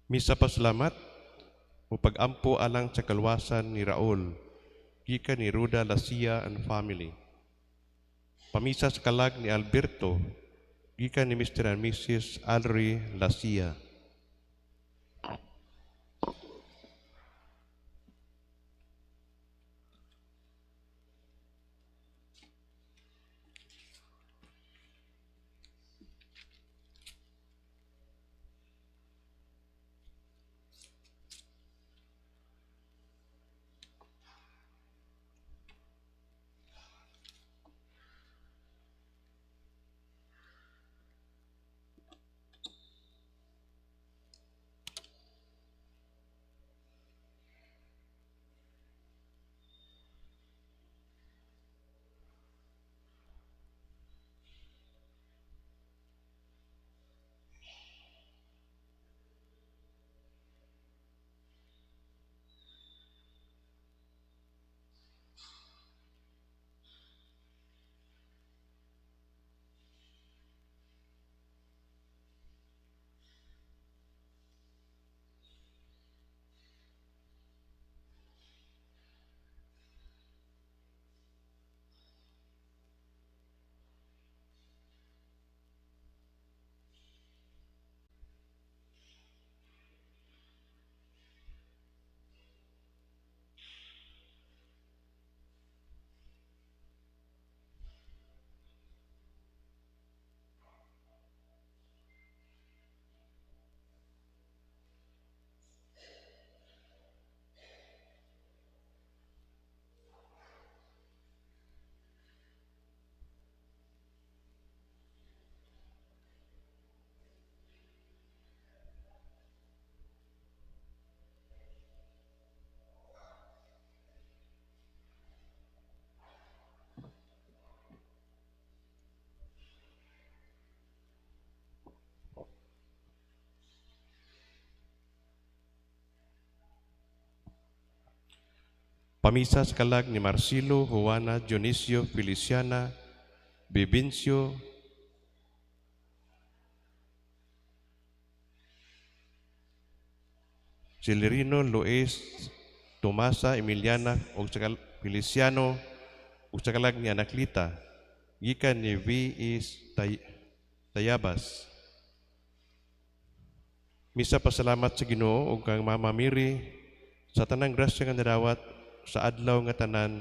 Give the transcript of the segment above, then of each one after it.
Misa pasalamat o pag-ampo alang sa kalwasan ni Raul, gikan ni Ruda Lacia and family. Pamisa sa kalag ni Alberto, gikan ni Mr. and Mrs. Alri Lacia. Pamisa sa kalag ni Marcelo, Juana, Dionisio, Feliciana, Bibincio, Celerino, Luis, Tomasa, Emiliana, ug sa Feliciano, ug sa kalag ni Anaclita, gikan ni V. E. Tayabas. Misa pasalamat sa Ginoo ug kang Mama Mary sa tanang grasya nga nadawat sa adlaw nga tanan,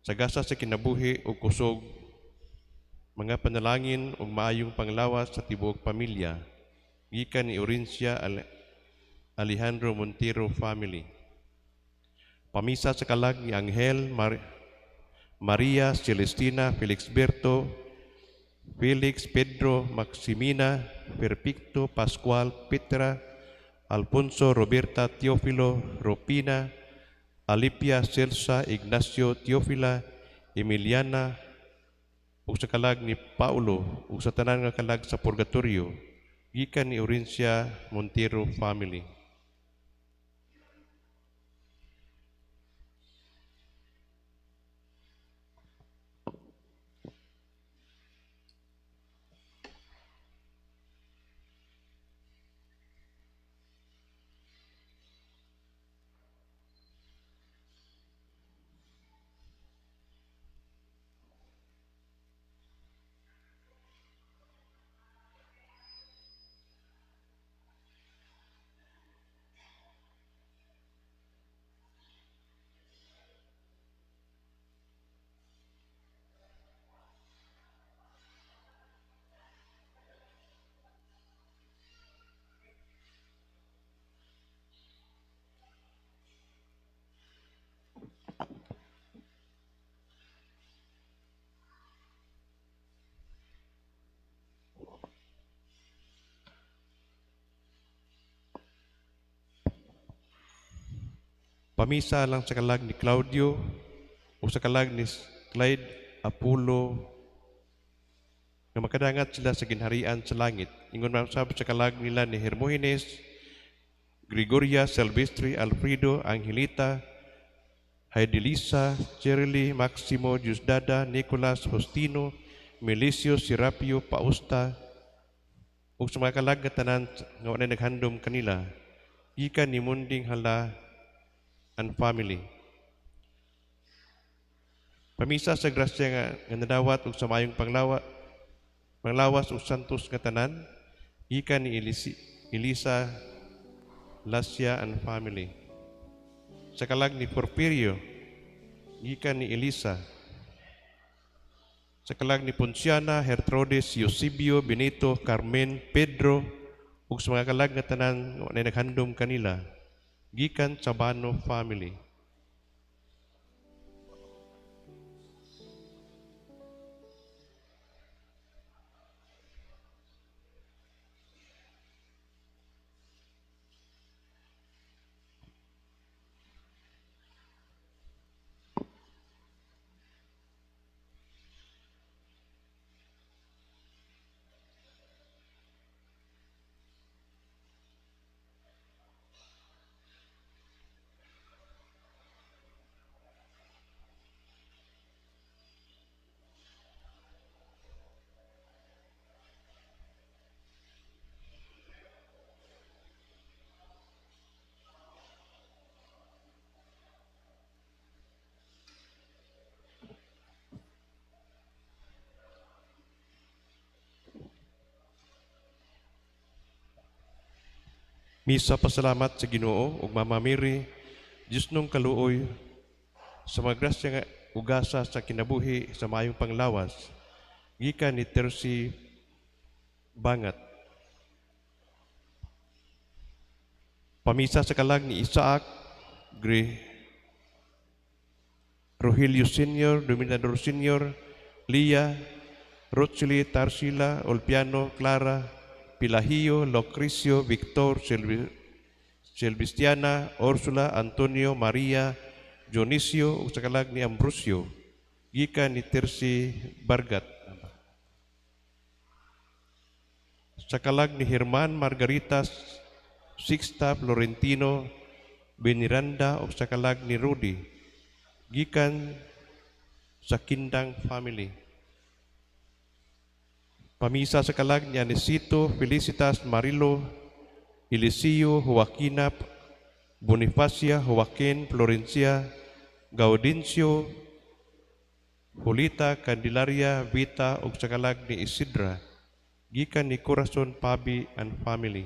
sa gasa sa kinabuhi ug kusog, mga panalangin ug maayong panglawas sa tibuok pamilya, gikan ni Orencia Alejandro Montero family. Pamisa sa kalag ni Angel, Maria, Celestina, Felixberto, Felix, Pedro, Maximina, Perfecto, Pascual, Petra, Alfonso, Roberta, Teofilo, Ropina, Alipia, Celsa, Ignacio, Teofila, Emiliana, ug sa kalag ni Paulo, ug sa tanan nga kalag sa Purgatorio, gikan ni Orencia Montero family. Pamisa lang sa kalag ni Claudio o sa kalag ni Clyde Apollo nga makadangat sila sa ginharian sa langit. Ingon man sab sa kalag nila ni Hermogenes, Gregoria, Silvestre, Alfredo, Angelita, Heidelisa, Cherily, Maximo, Diosdada, Nicolas, Faustino, Melicio, Serapio, Pausta, ug sa mga kalag nga tanan nga walay naghandom kanila. Gikan ni Munding Hala and family. Pamisa sa grasya nga nadawat ug sa mayong panglawas ug santos nga tanan, gikan ni Elisa Lasia and family. Sa kalag ni Porfirio, gikan ni Elisa. Sa kalag ni Ponciana, Gertrudes, Eusebio, Benito, Carmen, Pedro, ug sa mga kalag nga tanan nga naghandom kanila, gikan sa Bano family. Misa pasalamat sa Ginoo ug Mama Mary, Diyos nung kaluoy, sa mga grasya nga ugasa sa kinabuhi sa maayong panglawas, gikan ni Tersi Bangat. Pamisa sa kalag ni Isaac Gre Rogelio Senior, Dominador Senior, Lia, Rochely, Tarsila, Olpiano, Clara, Pilahio, Lucrecio, Victor, Silvistiana, Ursula, Antonio, Maria, Dionisio, ug sa kalag ni Ambrosio, gikan ni Tersi Bargat. Sa kalag ni Herman, Margarita, Sixta, Florentino, Beniranda, ug sa kalag ni Rudy, gikan sa Kindang family. Pamisa sa kalag ni Anicito, Felicitas, Marilo, Eliseo, Joaquina, Bonifacia, Joaquin, Florencia, Gaudencio, Julita, Candelaria, Vita, ug sa kalag ni Isidra, gikan ni Corazon Pabi and family.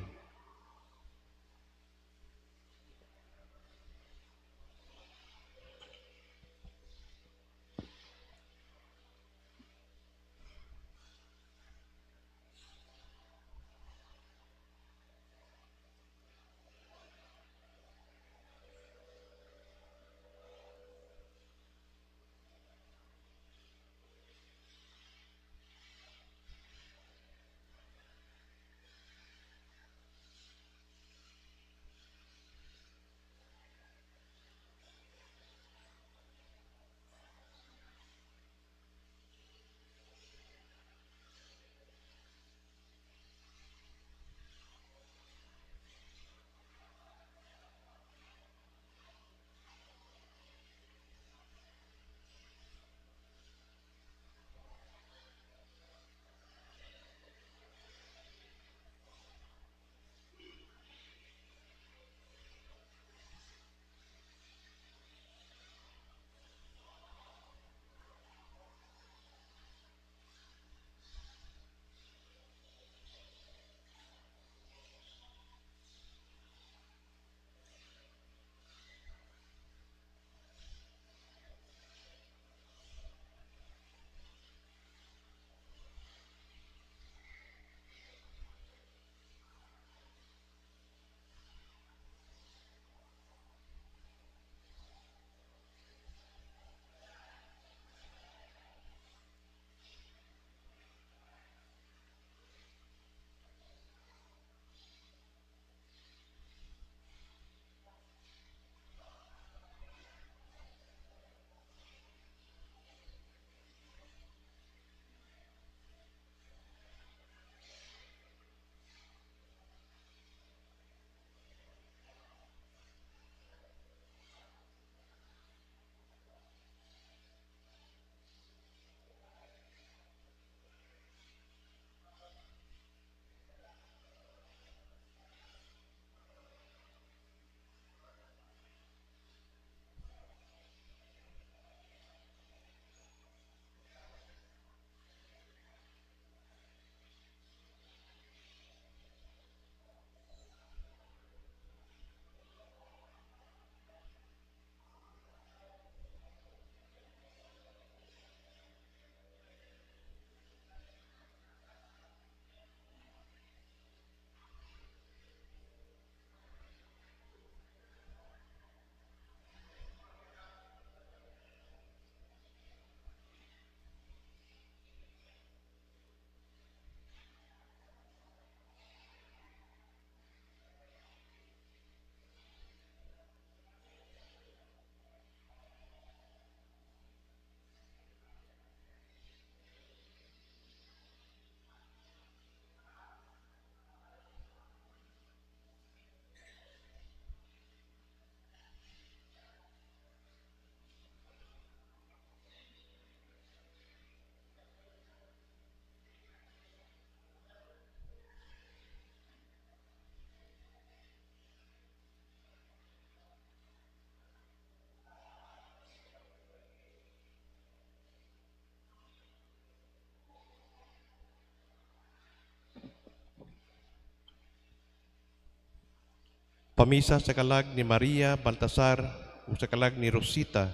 Pamisa sa kalag ni Maria Baltasar ug sa kalag ni Rosita,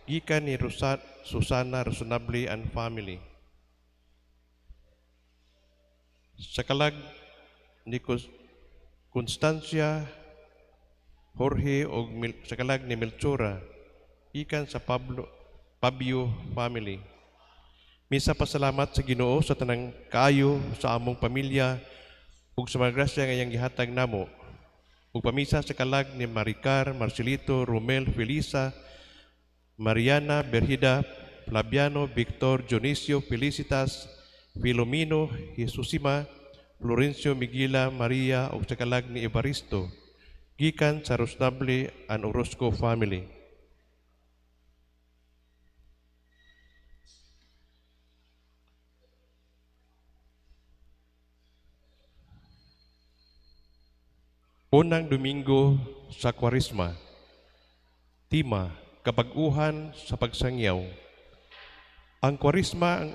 gikan ni Susana Rasonable and family. Sa kalag ni Constancia Jorge og sa kalag ni Melchora, gikan sa Pabio family. Misa pasalamat sa Ginoo sa tanang kaayo sa among pamilya ug sa mga grasya nga iyang gihatag namo. Ug pamisa sa kalag ni Maricar, Marcelito, Romel, Felisa, Mariana, Berhida, Flaviano, Victor, Dionisio, Felicitas, Filomeno, Jesusima, Florencio, Miguela, Maria, ug sa kalag ni Evaristo, gikan sa Rosnable and Orozco family. Unang Domingo sa Kwaresma. Tema, kabag-uhan sa pagsangyaw. Ang Kwaresma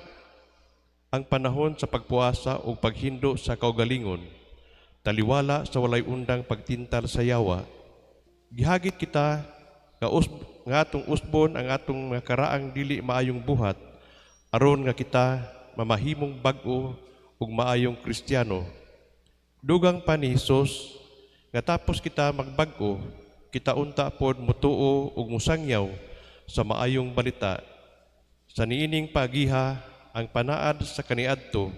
ang panahon sa pagpuasa o paghindo sa kaugalingon, taliwala sa walay undang pagtintal sa yawa. Gihagit kita nga atong usbon ang atong mga karaang dili maayong buhat, aron nga kita mamahimong bag-o ug maayong Kristiyano. Dugang pa ni Hesus, nga tapos kita magbag-o, kita unta pod mutuo ug musangyaw sa maayong balita. Sa niining pagiha ang panaad sa kaniadto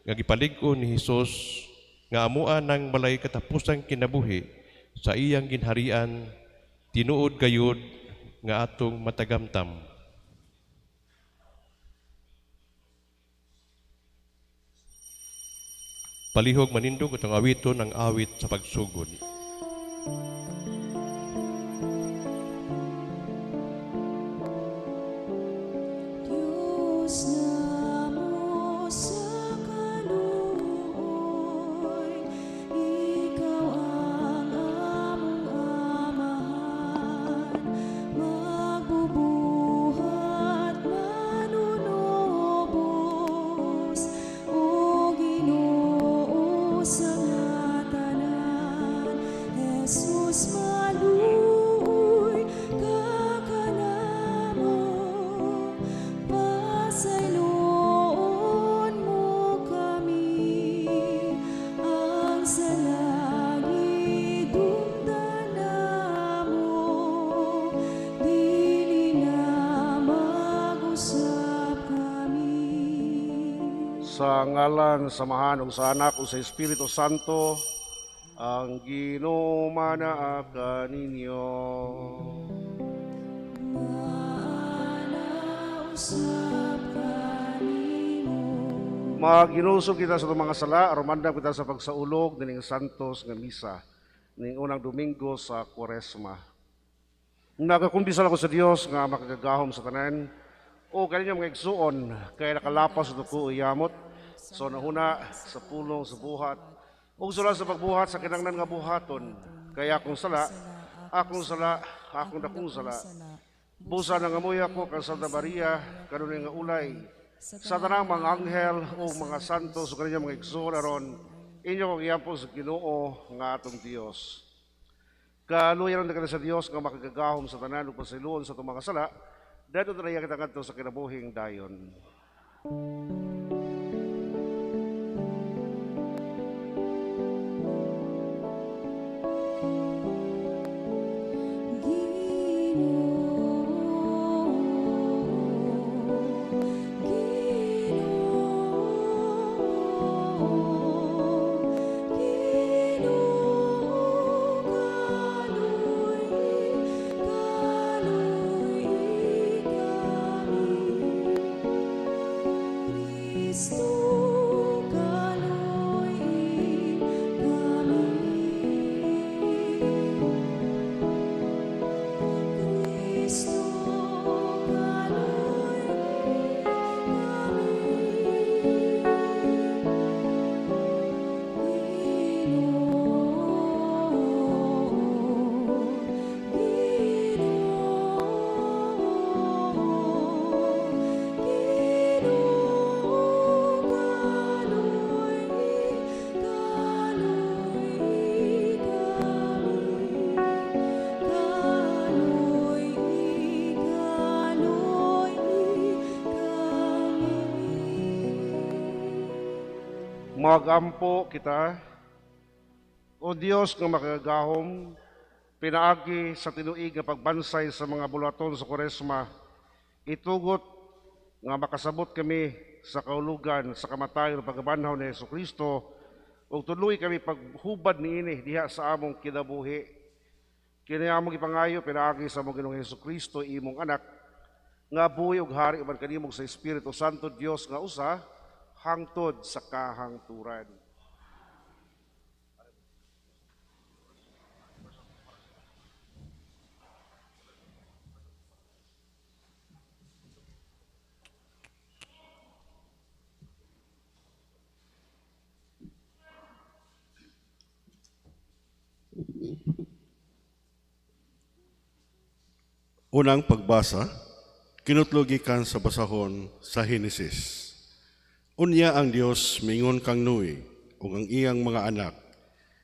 nga gipalig-on ni Hesus nga amua nang balay katapusang kinabuhi sa iyang ginharian, tinuod gayud nga atong matagamtam. Palihog manindog atong awiton ang awit sa pagsugod. Diyos namo sa kaluoy, Ikaw ang among Amahan, magbubuhat manunubos, o Ginoo sa nga tanan, Jesus maluoy ka kanamo, pasayloon mo kami, ang sala gidumtan namo, dili na mag-usab kami. Sa ngalan sa Amahan ug sa Anak ug sa Espiritu Santo, ang Ginoo manaa kaninyo. Maana usab kanimo. Maginusog kita sa atong mga sala, aron mandam kita sa pagsaulog nining santos nga misa ning unang Domingo sa Kwaresma. Nagakumpisal ako sa Dios nga makagagahom sa tanan o kaninyo mga igsuon kay nakalapas sa duko yamot so nahuna sa pulong sa buhat ug sula sa pagbuhat sa kinahanglan nga buhaton, kay akong sala, akong sala, akong dakong sala. Busa nangamuyo ako kang Santa Maria, kanunay nga ulay, sa tanang mga anghel o mga santos ug kaninyong mga igsuon aron inyo kong iampo sa Ginoo nga atong Dios. Kaluoyan kita sa Dios nga makagagahom sa tanan ug pasayloon sa atong mga sala, dayon na kita ngadto sa kinabuhing dayon. Ginoo, Ginoo, Ginoo, kaluy-i, kaluy-i kami. Magampo kita, O Dios nga makagagahom, pinaagi sa tinuig nga pagbansay sa mga buluhaton sa Kuresma, itugot nga makasabot kami sa kaulugan sa kamatayon ug pagkabanhaw ni Hesukristo, ug tudloi kami paghubad niini diha sa among kinabuhi. Kini among gipangayo pinaagi sa among Ginoong Hesukristo, imong anak, nga buhi ug hari uban kanimo sa Espiritu Santo, Dios nga usa, hangtod sa kahangturan. Unang pagbasa, kinutlo gikan sa basahon sa Henesis. Unya ang Dios mingon kang Noe ug ang iyang mga anak,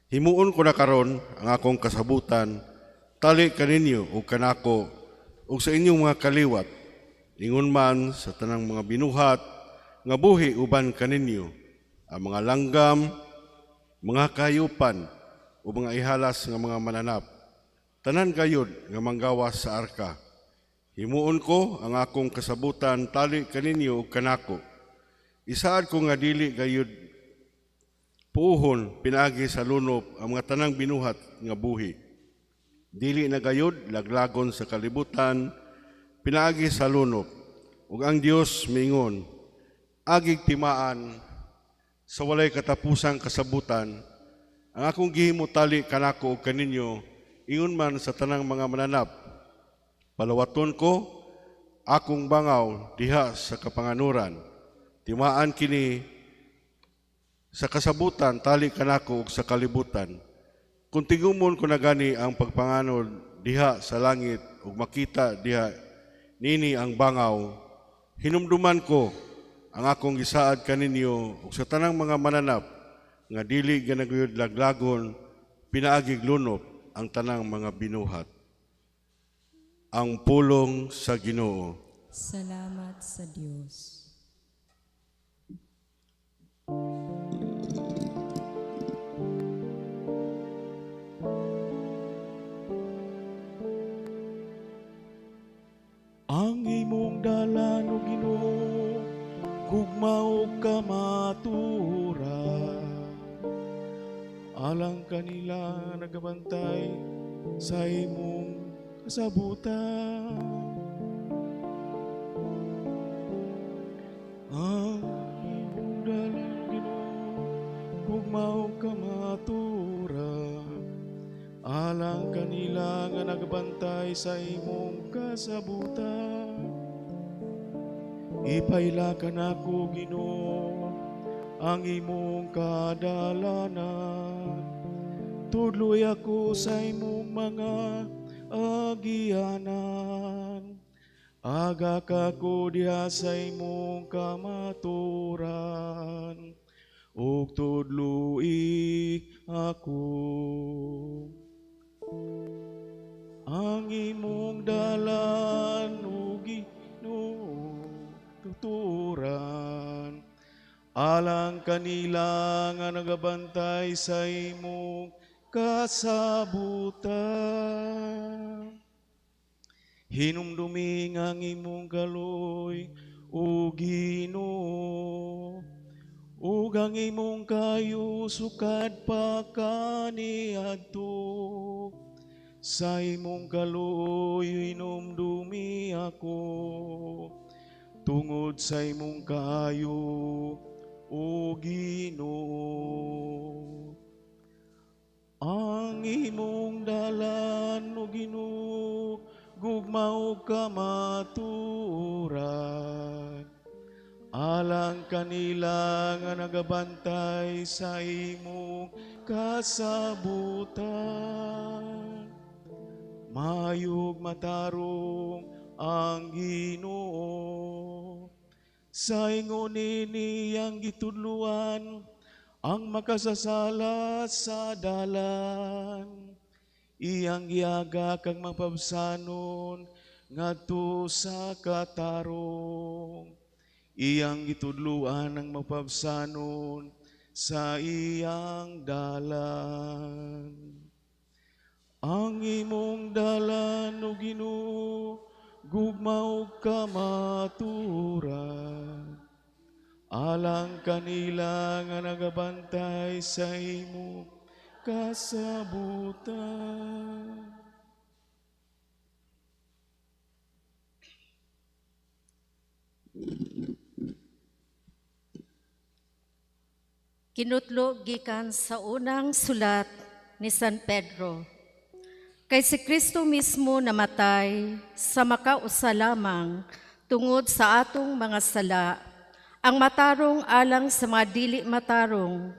himuon ko na karon ang akong kasabutan, tali kaninyo ug kanako ug sa inyong mga kaliwat, ingon man sa tanang mga binuhat nga buhi uban kaninyo, ang mga langgam, mga kayupan ug mga ihalas nga mga mananap, tanan gayud nga manggawas sa arka. Himuon ko ang akong kasabutan tali kaninyo ug kanako. Isaad ko nga dili gayud puhon pinaagi sa lunop ang mga tanang binuhat nga buhi. Dili na gayud laglagon sa kalibutan pinaagi sa lunop. Ug ang Dios miingon, agig timaan sa walay katapusang kasabutan ang akong gihimo tali kanako ug kaninyo, ingon man sa tanang mga mananap. Palawaton ko akong bangaw diha sa kapanganuran. Timaan kini sa kasabutan tali kanako ug sa kalibutan. Kung tigumon ko na gani ang pagpanganod diha sa langit ug makita diha nini ang bangaw, hinumduman ko ang akong gisaad kaninyo ug sa tanang mga mananap nga dili ganaguyod laglagon pinaagig lunop ang tanang mga binuhat. Ang pulong sa Ginoo. Salamat sa Dios. Ang imong dalan, o Ginoo, gugma ug kamatuoran. Alang kanila nagabantay sa imong kasabutan. Ang imong dalan, Ginoo, gugma ug kamatuoran. Alang kanila nga nagbantay sa imong kasabutan. Ipaila kanako, Ginoo, ang imong kadalanan. Tudloy ako sa imong mga agianan. Aga kako diha sa imong kamatuoran, ug tudloi ako. Ang imong dalan, o Ginoo, tuturan. Alang kanila nga nagabantay sa imong kasabutan. Hinumdumi ang imong kaloy, o Ginoo, ug ang imong kayo sukad pa kaniadto. Sa imong kaluoy hinumdumi ako, tungod sa imong kaayo, o Ginoo. Ang imong dalan, o Ginoo, gugma ug kamatuoran. Alang kanila nga nagabantay sa imong kasabutan. Mayog matarong ang Ginoo, sa ingon niyang gitudluan ang makasasala sa dalan. Iyang giaga kang mapabsanon ngadto sa katarong. Iyang gitudluan ang mapabsanon sa iyang dalan. Ang imong dalan, o Ginoo, gugma ug kamatuoran. Alang kanila nga nagabantay sa imo kasabutan. Kinutlo gikan sa unang sulat ni San Pedro. Kay si Kristo mismo namatay sa makausa lamang tungod sa atong mga sala, ang matarong alang sa mga dili matarong,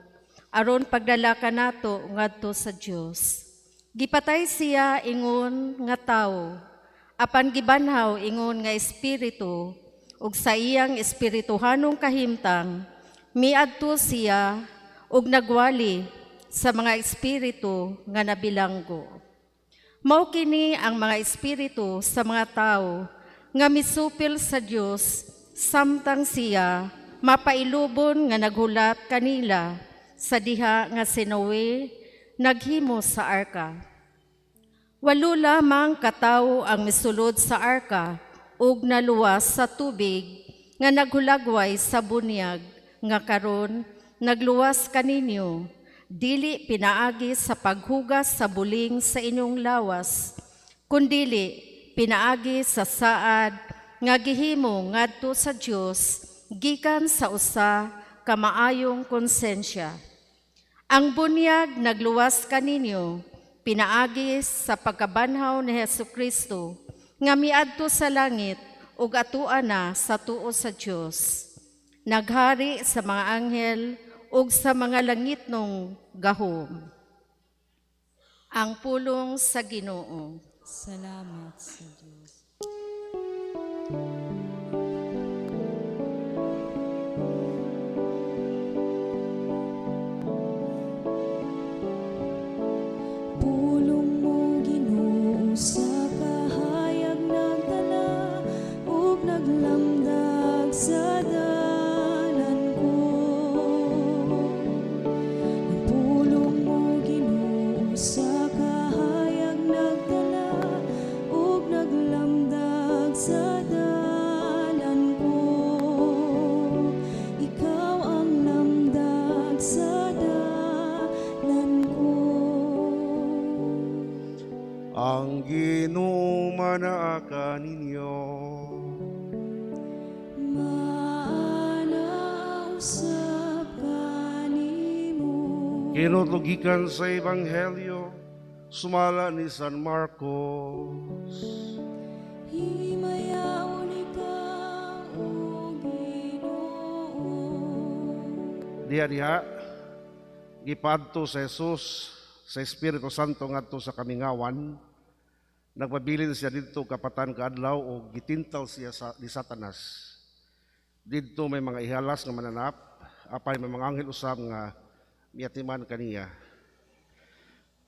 aron pagdala kanato ngadto sa Dios. Gipatay siya ingon nga tawo, apan gibanhaw ingon nga espiritu, ug sa iyang espirituhanong kahimtang miadto siya ug nagwali sa mga espiritu nga nabilanggo. Mao kini ang mga espiritu sa mga tawo nga misupil sa Dios samtang siya mapailubon nga naghulat kanila sa diha nga si Noe naghimo sa arka. Walo lamang katawo ang misulod sa arka ug naluwas sa tubig nga naghulagway sa bunyag nga karon nagluwas kaninyo, dili pinaagi sa paghugas sa buling sa inyong lawas, kundili pinaagi sa saad nga gihimo ngadto sa Dios gikan sa usa ka maayong konsensya. Ang bunyag nagluwas kaninyo pinaagi sa pagkabanhaw ni Hesukristo nga miadto sa langit ug atua na sa tuo sa Dios. Naghari sa mga anghel ug sa mga langitnong gahom. Ang pulong sa Ginoo. Salamat sa Dios. Pulong mo, Ginoo, sa kahayag nagdala ug naglamdag sa dalan ko. Ang pulong mo, Ginoo, sa kahayag nagdala ug naglamdag sa dalan ko. Ikaw ang lamdag sa dalan ko. Ang Ginoo manaa kaninyo. Maana usab kanimo. Kinutlo gikan sa Ebanghelyo sumala ni San Marcos. Himayaon ikaw, O Ginoo. Diha diha gipadto sa Jesus sa Espiritu Santo ngadto sa kamingawan. Nagpabilin siya didto kapatan ka adlaw o gitintal siya sa ni Satanas. Didto may mga ihalas nga mananap, apay may mga anghel usab nga miatiman kaniya.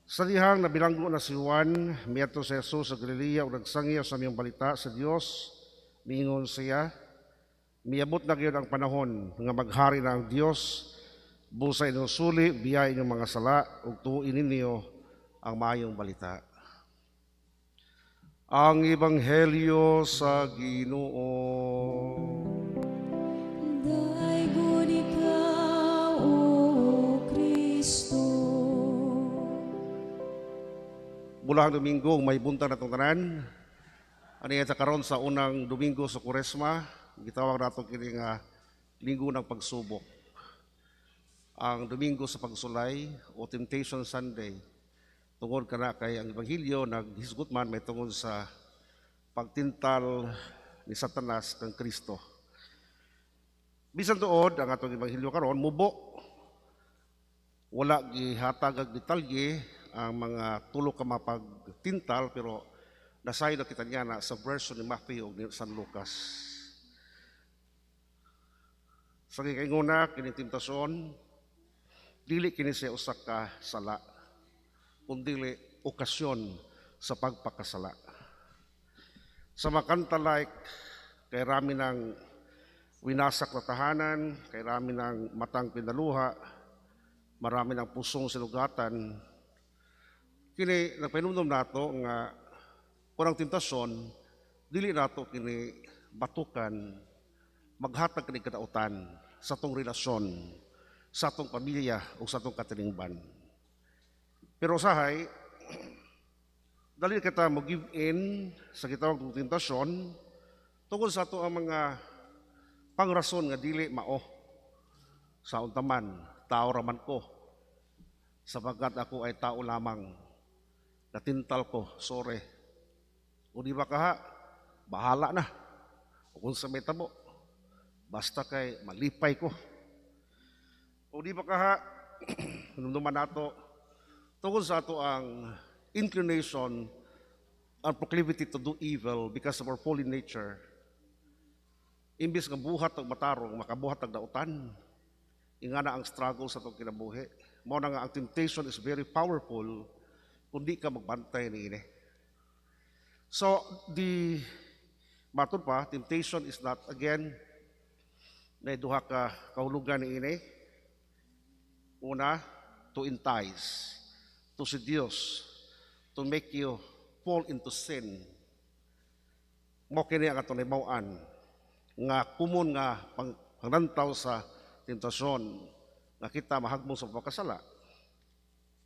Sa dihang nabilanggo na si Juan, miadto sa Jesus sa Galilea ug nagsangyaw sa maayong balita sa Dios, miingon siya, miabot na gyud ang panahon nga maghari na ang Dios, busa inyong suli, biyay inyong mga sala, ug tuoin ninyo ang maayong balita. Ang Ebanghelyo sa Ginoo. Daygon ikaw, O Kristo. Bulahang Domingo, may buntag natong tanan. Ani sa karon sa unang Domingo sa Kuresma, gitawag nato kini nga Linggo ng Pagsubok. Ang Domingo sa Pagsulay o Temptation Sunday. Tungod kana kay ang Ebanghelyo naghisgot man may tungod sa pagtintal ni Satanas kang Kristo. Bisan tuod ang atong Ebanghelyo karon mubo. Wala gihatag og detalye ang mga tulo ka mapagtintal, pero nasayod na kita niya na sa version ni Matthew ug ni San Lucas. Sa gikaingona kini tentasyon, dili kini siya usa ka sala, kundili okasyon sa pagpakasala. Sa makanta like kay rami ng winasak na tahanan, kay rami ng matang pinaluha, Marami ng pusong sinugatan. Kini nagpahinumdom nato nga kung ang tentasyon dili nato kini batukan, maghatag kini kadautan sa atong relasyon, sa atong pamilya o sa atong katilingban. Pero usahay, dali kita mo give in sa gitawag ng tentasyon tungod sa ato ang mga pangrason nga dili mao. Sa untaman, tao raman ko, sapagkat ako ay tao lamang. Natintal ko, sorry. O di ba kaha, bahala na. O kung sa may tabo, basta kay malipay ko. O di ba kaha, hinumduman nato, tungkol sa ato ang inclination and proclivity to do evil because of our fallen nature, imbis nga buhat og matarong, makabuhat og dautan. Ingana ang struggle sa atong kinabuhi. Mao na nga ang temptation is very powerful kung di ka magbantay niini. So, the matud pa, temptation is not, again, na duha ka kahulugan niini. Una, to entice, to seduce, to make you fall into sin. Mao kini ang atong nahibaw-an nga common nga panglantaw sa tentasyon nga kita mahagbong sa pagkasala.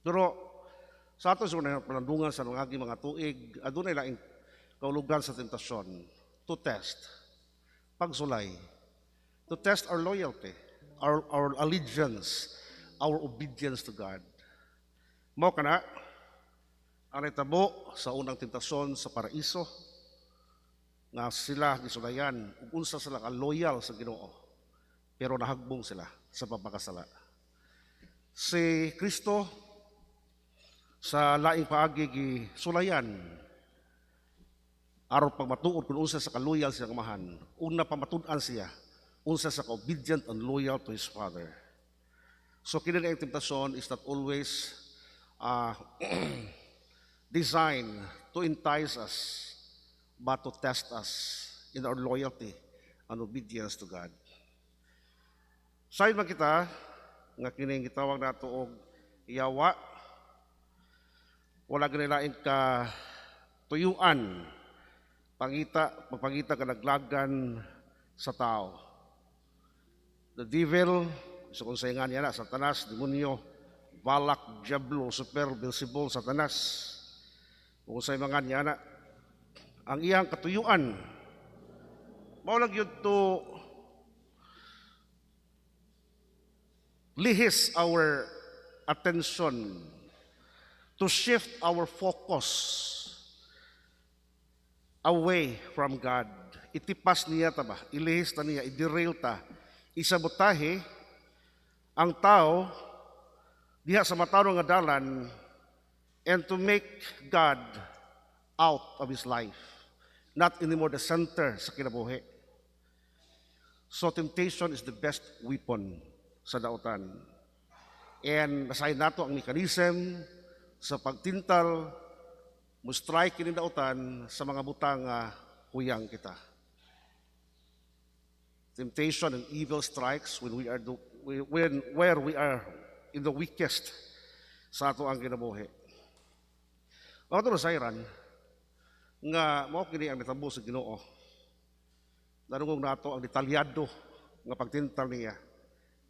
Pero sa ato sa mga palandungan sa mga mga tuig, adunay laing kahulugan sa tentasyon: to test, pagsulay, to test our loyalty, our allegiance, our obedience to God. Mao kana ang nahitabo sa unang tentasyon sa paraiso nga sila gisulayan ug unsa sila ka loyal sa Ginoo, pero nahagbong sila sa pagpakasala. Si Kristo sa laing paagi gisulayan aron pagmatuod kung unsa sa ka-loyal sa Amahan. Una, pamatud-an siya unsa sa ka-obedient and loyal to his Father. So kini ang temptasyon is not always designed to entice us, but to test us in our loyalty and obedience to God. Sayod man kita nga kining gitawag nato og yawa wala gani laing ka tuyuan pangita pagpangita kalaglagan sa tao. The devil, so kung sa niya na, Satanas, demonyo, Balak, Diablo, Lucifer, Beelzebul, Satanas. Kung sa mga niya na, ang iyang katuyuan, mao lang yun to lihis our attention, to shift our focus away from God. Itipas niya ta ba? Ilihis ta niya, i-derail ta. Isabotahe ang tao diha sa matarong nga dalan and to make God out of his life. Not anymore the center sa kinabuhi. So temptation is the best weapon sa dautan. And nasahin nato ang mechanism sa pagtintal, mo strike kini dautan sa mga butang nga huyang kita. Temptation and evil strikes when we are do, when where we are in the weakest sa ato ang kinabuhi. Ang ato nasayran nga mao kini ang natabo sa Ginoo. Nadungog nato ang detalyado nga pagtintal niya.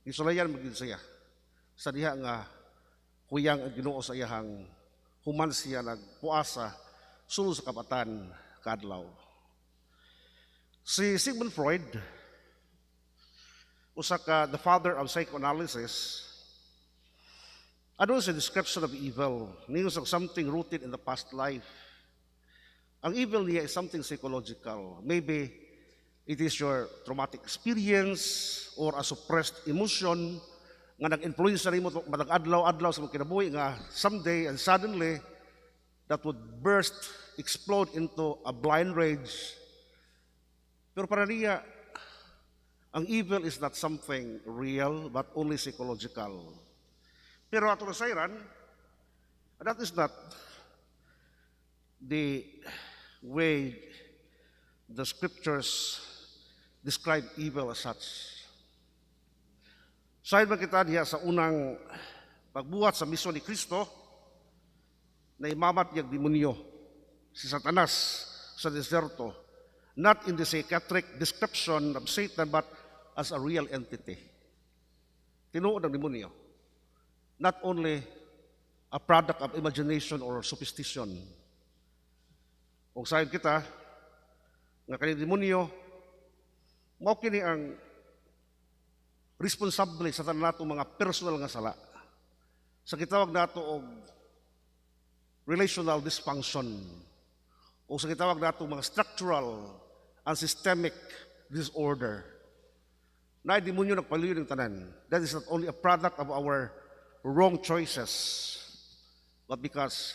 Gisulayan magid siya sa diha nga huyang ang Ginoo sa iyahang human siya nagpuasa sulod sa kapat ka adlaw. Si Sigmund Freud, usa ka the father of psychoanalysis, ano sa description of evil? Niyo sa something rooted in the past life. Ang evil niya is something psychological. Maybe it is your traumatic experience or a suppressed emotion nga nag-influence nimo matag adlaw-adlaw sa imong kinabuhi nga someday and suddenly that would burst, explode into a blind rage. Pero para niya, ang evil is not something real but only psychological. Pero ato nasayran, that is not the way the scriptures describe evil as such. Sayod man kita diha sa unang Pagbuhat sa misyon ni Kristo, nahimamat niyang demonyo, si Satanas sa deserto, not in the psychiatric description of Satan, but as a real entity. Tinuod ang demonyo. Not only a product of imagination or superstition. Kung sayon kita, nga kani demonyo, mao kini ang responsable sa tanan nato mga personal nga sala. Sa gitawag nato og relational dysfunction o sa gitawag nato mga structural and systemic disorder. Na demonyo nagpaliw ng tanan. That is not only a product of our wrong choices, but because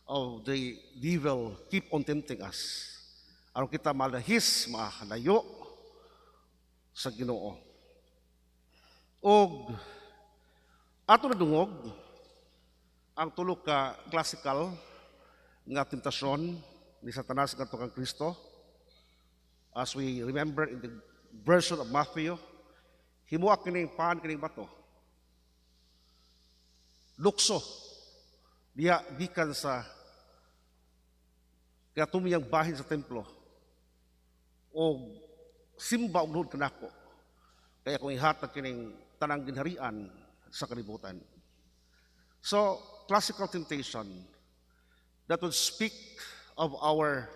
of the devil keep on tempting us. Aron kita malahis, makalayo sa Ginoo. Og ato nadungog ang tulo ka classical nga tentasyon ni Satanas ngadto kang Kristo. As we remember in the version of Matthew, "Himua kining pan kining bato." Lukso diya gikan sa katumiyang bahin sa templo o simba og luhod kanako kaya kung ihatag kining tanang ginharian sa kalibutan. So, classical temptation that would speak of our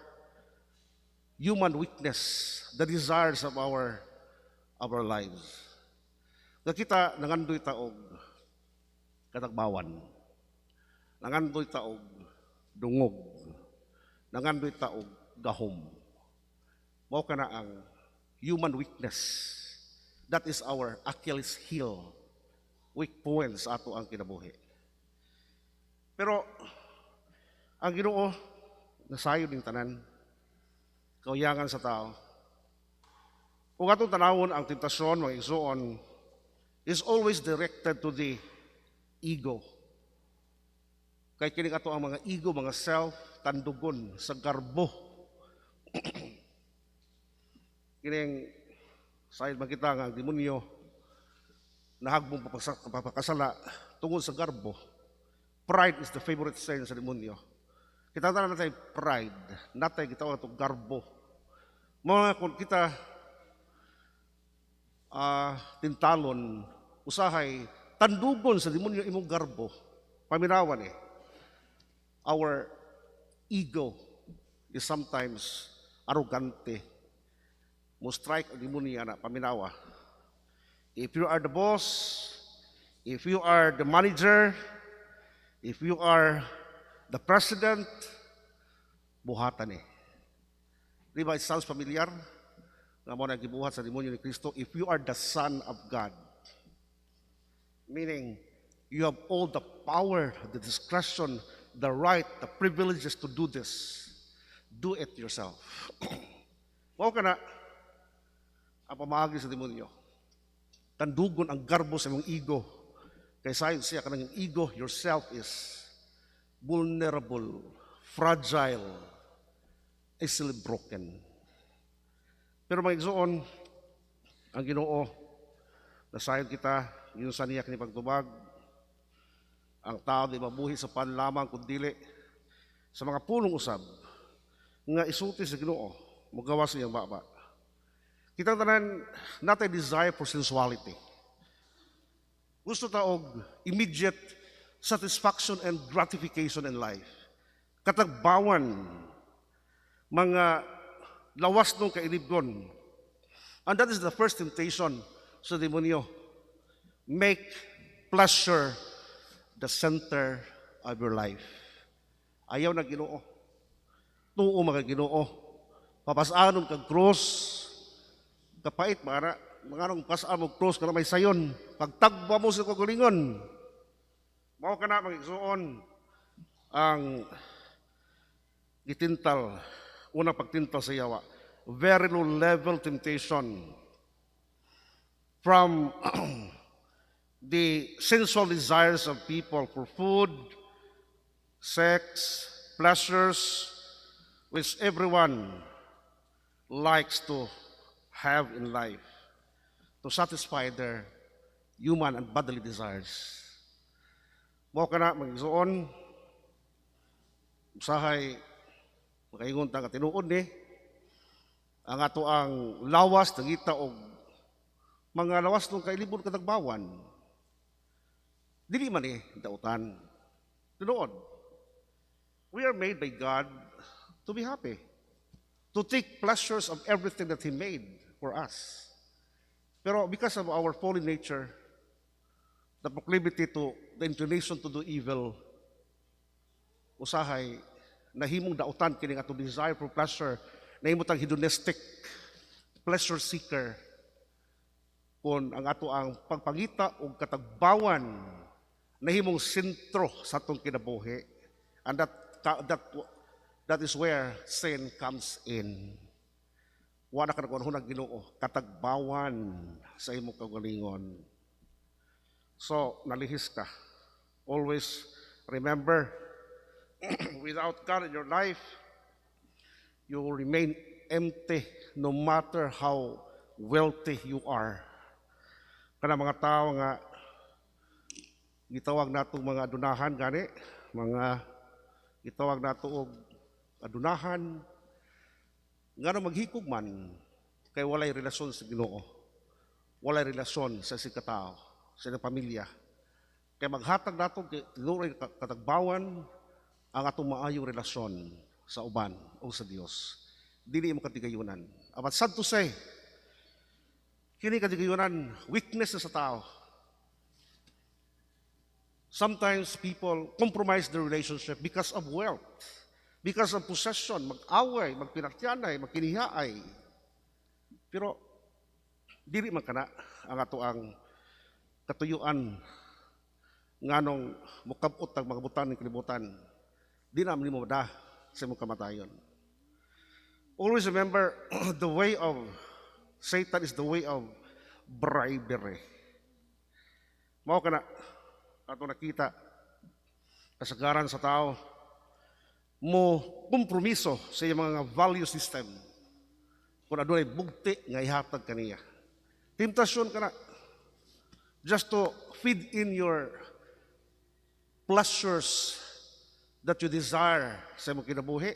human weakness, the desires of our lives. Nga kita nangandoy ta og katagbawan. Nangandoy ta og dungog. Nangandoy ta og gahom. Mao kana ang human weakness. That is our Achilles heel, weak points ato ang kinabuhi. Pero ang Ginoo nasayod ning tanan kauyangan sa tao. Kung atong tanawon ang tentasyon, mga igsoon, is always directed to the ego. Kay kini ato ang mga ego, mga self, tandugon sa garbo. Kining sayod makita nga ang demonyo nahagbong papakasala tungod sa garbo. Pride is the favorite sin sa demonyo. Kita tanan natay pride, natay gitawag ato garbo. Mga kung kita tintalon, usahay tandugon sa demonyo imong garbo. Paminawan eh. Our ego is sometimes arrogante. Mo strike ang demonyo na paminawa. If you are the boss, if you are the manager, if you are the president, buhatan eh. Di ba it sounds familiar? Nga mo na gibuhat sa demonyo ni Kristo, "If you are the Son of God." Meaning, you have all the power, the discretion, the right, the privileges to do this. Do it yourself. Mao kana ang pamaagi sa demonyo. Tandugon ang garbo sa imong ego. Kay sayon siya kanang ego, yourself is vulnerable, fragile, easily broken. Pero mga igsoon, ang Ginoo, nasayon kita, yun sa niya kini pagtubag, ang tao di mabuhi sa pan lamang kundili sa mga pulong usab nga isulti sa Ginoo mogawas sa iyang baba. Kitang tanan natay desire for sensuality. Gusto ta og immediate satisfaction and gratification in life. Katagbawan, mga lawas nung kailibgon. And that is the first temptation sa demonyo. Make pleasure the center of your life. Ayaw na Ginoo. Tuo mga Ginoo. Papasanon kag cross. Kapait mara. Mga nung pasaan mo cross kana may sayon. Pagtagba mo sa kagalingon. Mao kana, mga igsoon, ang gitintal, unang pagtintal sa yawa. Very low level temptation from the sensual desires of people for food, sex, pleasures, which everyone likes to have in life to satisfy their human and bodily desires. Mao kana, mga igsoon, usahay makaingon ta nga tinuod ni ang ato ang lawas nangita og mga lawas nung kailibon katagbawan. Dili man ni dautan. Tinuod. We are made by God to be happy, to take pleasures of everything that He made for us. Pero because of our fallen nature, the proclivity to, the inclination to do evil, usahay, nahimong dautan kining atong desire for pleasure, nahimo tang hedonistic pleasure seeker, kung ang ato ang pagpangita og katagbawan nahimong sentro sa atong kinabuhi. And that is where sin comes in. Wa na ka nagkunhon Ginoo, katagbawan sa imong kaugalingon. So, nalihis ka. Always remember, without God in your life, you will remain empty no matter how wealthy you are. Kana mga tao nga gitawag nato mga adunahan gani, mga gitawag nato og adunahan, ngano maghikog man kay walay relasyon sa Ginoo. Walay relasyon sa katao, sa ilang pamilya. Kay maghatag nato kay tinuoray katagbawan ang atong maayong relasyon sa uban o sa Dios. Dili mo katigayunan. But sad to say, kini katigayunan, weakness na sa tao. Sometimes people compromise their relationship because of wealth, because of possession, mag-away, magpinatyanay, magkinihaay. Pero dili man kana ang ato ang katuyuan nganong mukabot ang mga butang ng kalibutan. Di na mo da sa imong kamatayon. Always remember, the way of Satan is the way of bribery. Mao kana ato nakita kasagaran sa tao mo kompromiso sa iyang mga value system kung adunay bugti nga ihatag kaniya. Temptasyon kana just to feed in your pleasures that you desire sa imong kinabuhi.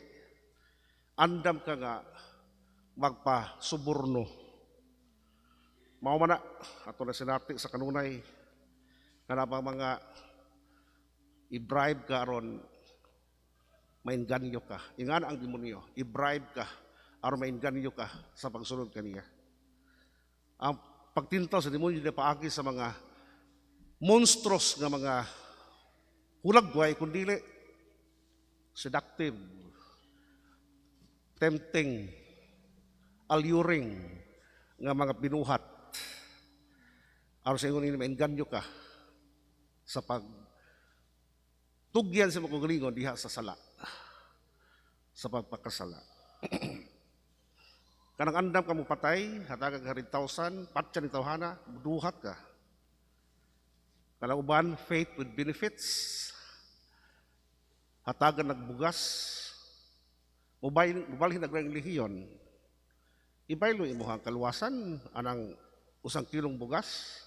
Andam ka nga magpasuborno. Mao man na ato na sinati sa kanunay kana bang mga i-bribe ka aron mainganyo ka. Ingana ang demonyo, i-bribe ka aron mainganyo ka sa pagsunod kaniya. Ang pagtintal sa demonyo di paagi sa mga monstrous nga mga hulagway, kundili seductive, tempting, alluring nga mga binuhat. Aron sa ingon ini mainganyo ka sa pag tugyan sa imong kaugalingon diha sa sala, sa pagpakasala. Kanang andam ka mo patay, hatagan ka 100,000, patyan ni tawhana, duhat ka. Kanang uban, faith with benefits, hatagan nagbugas, mubalhin nag lehiyon, ibaylo imuhang kaluwasan, anang 1 kilong bugas,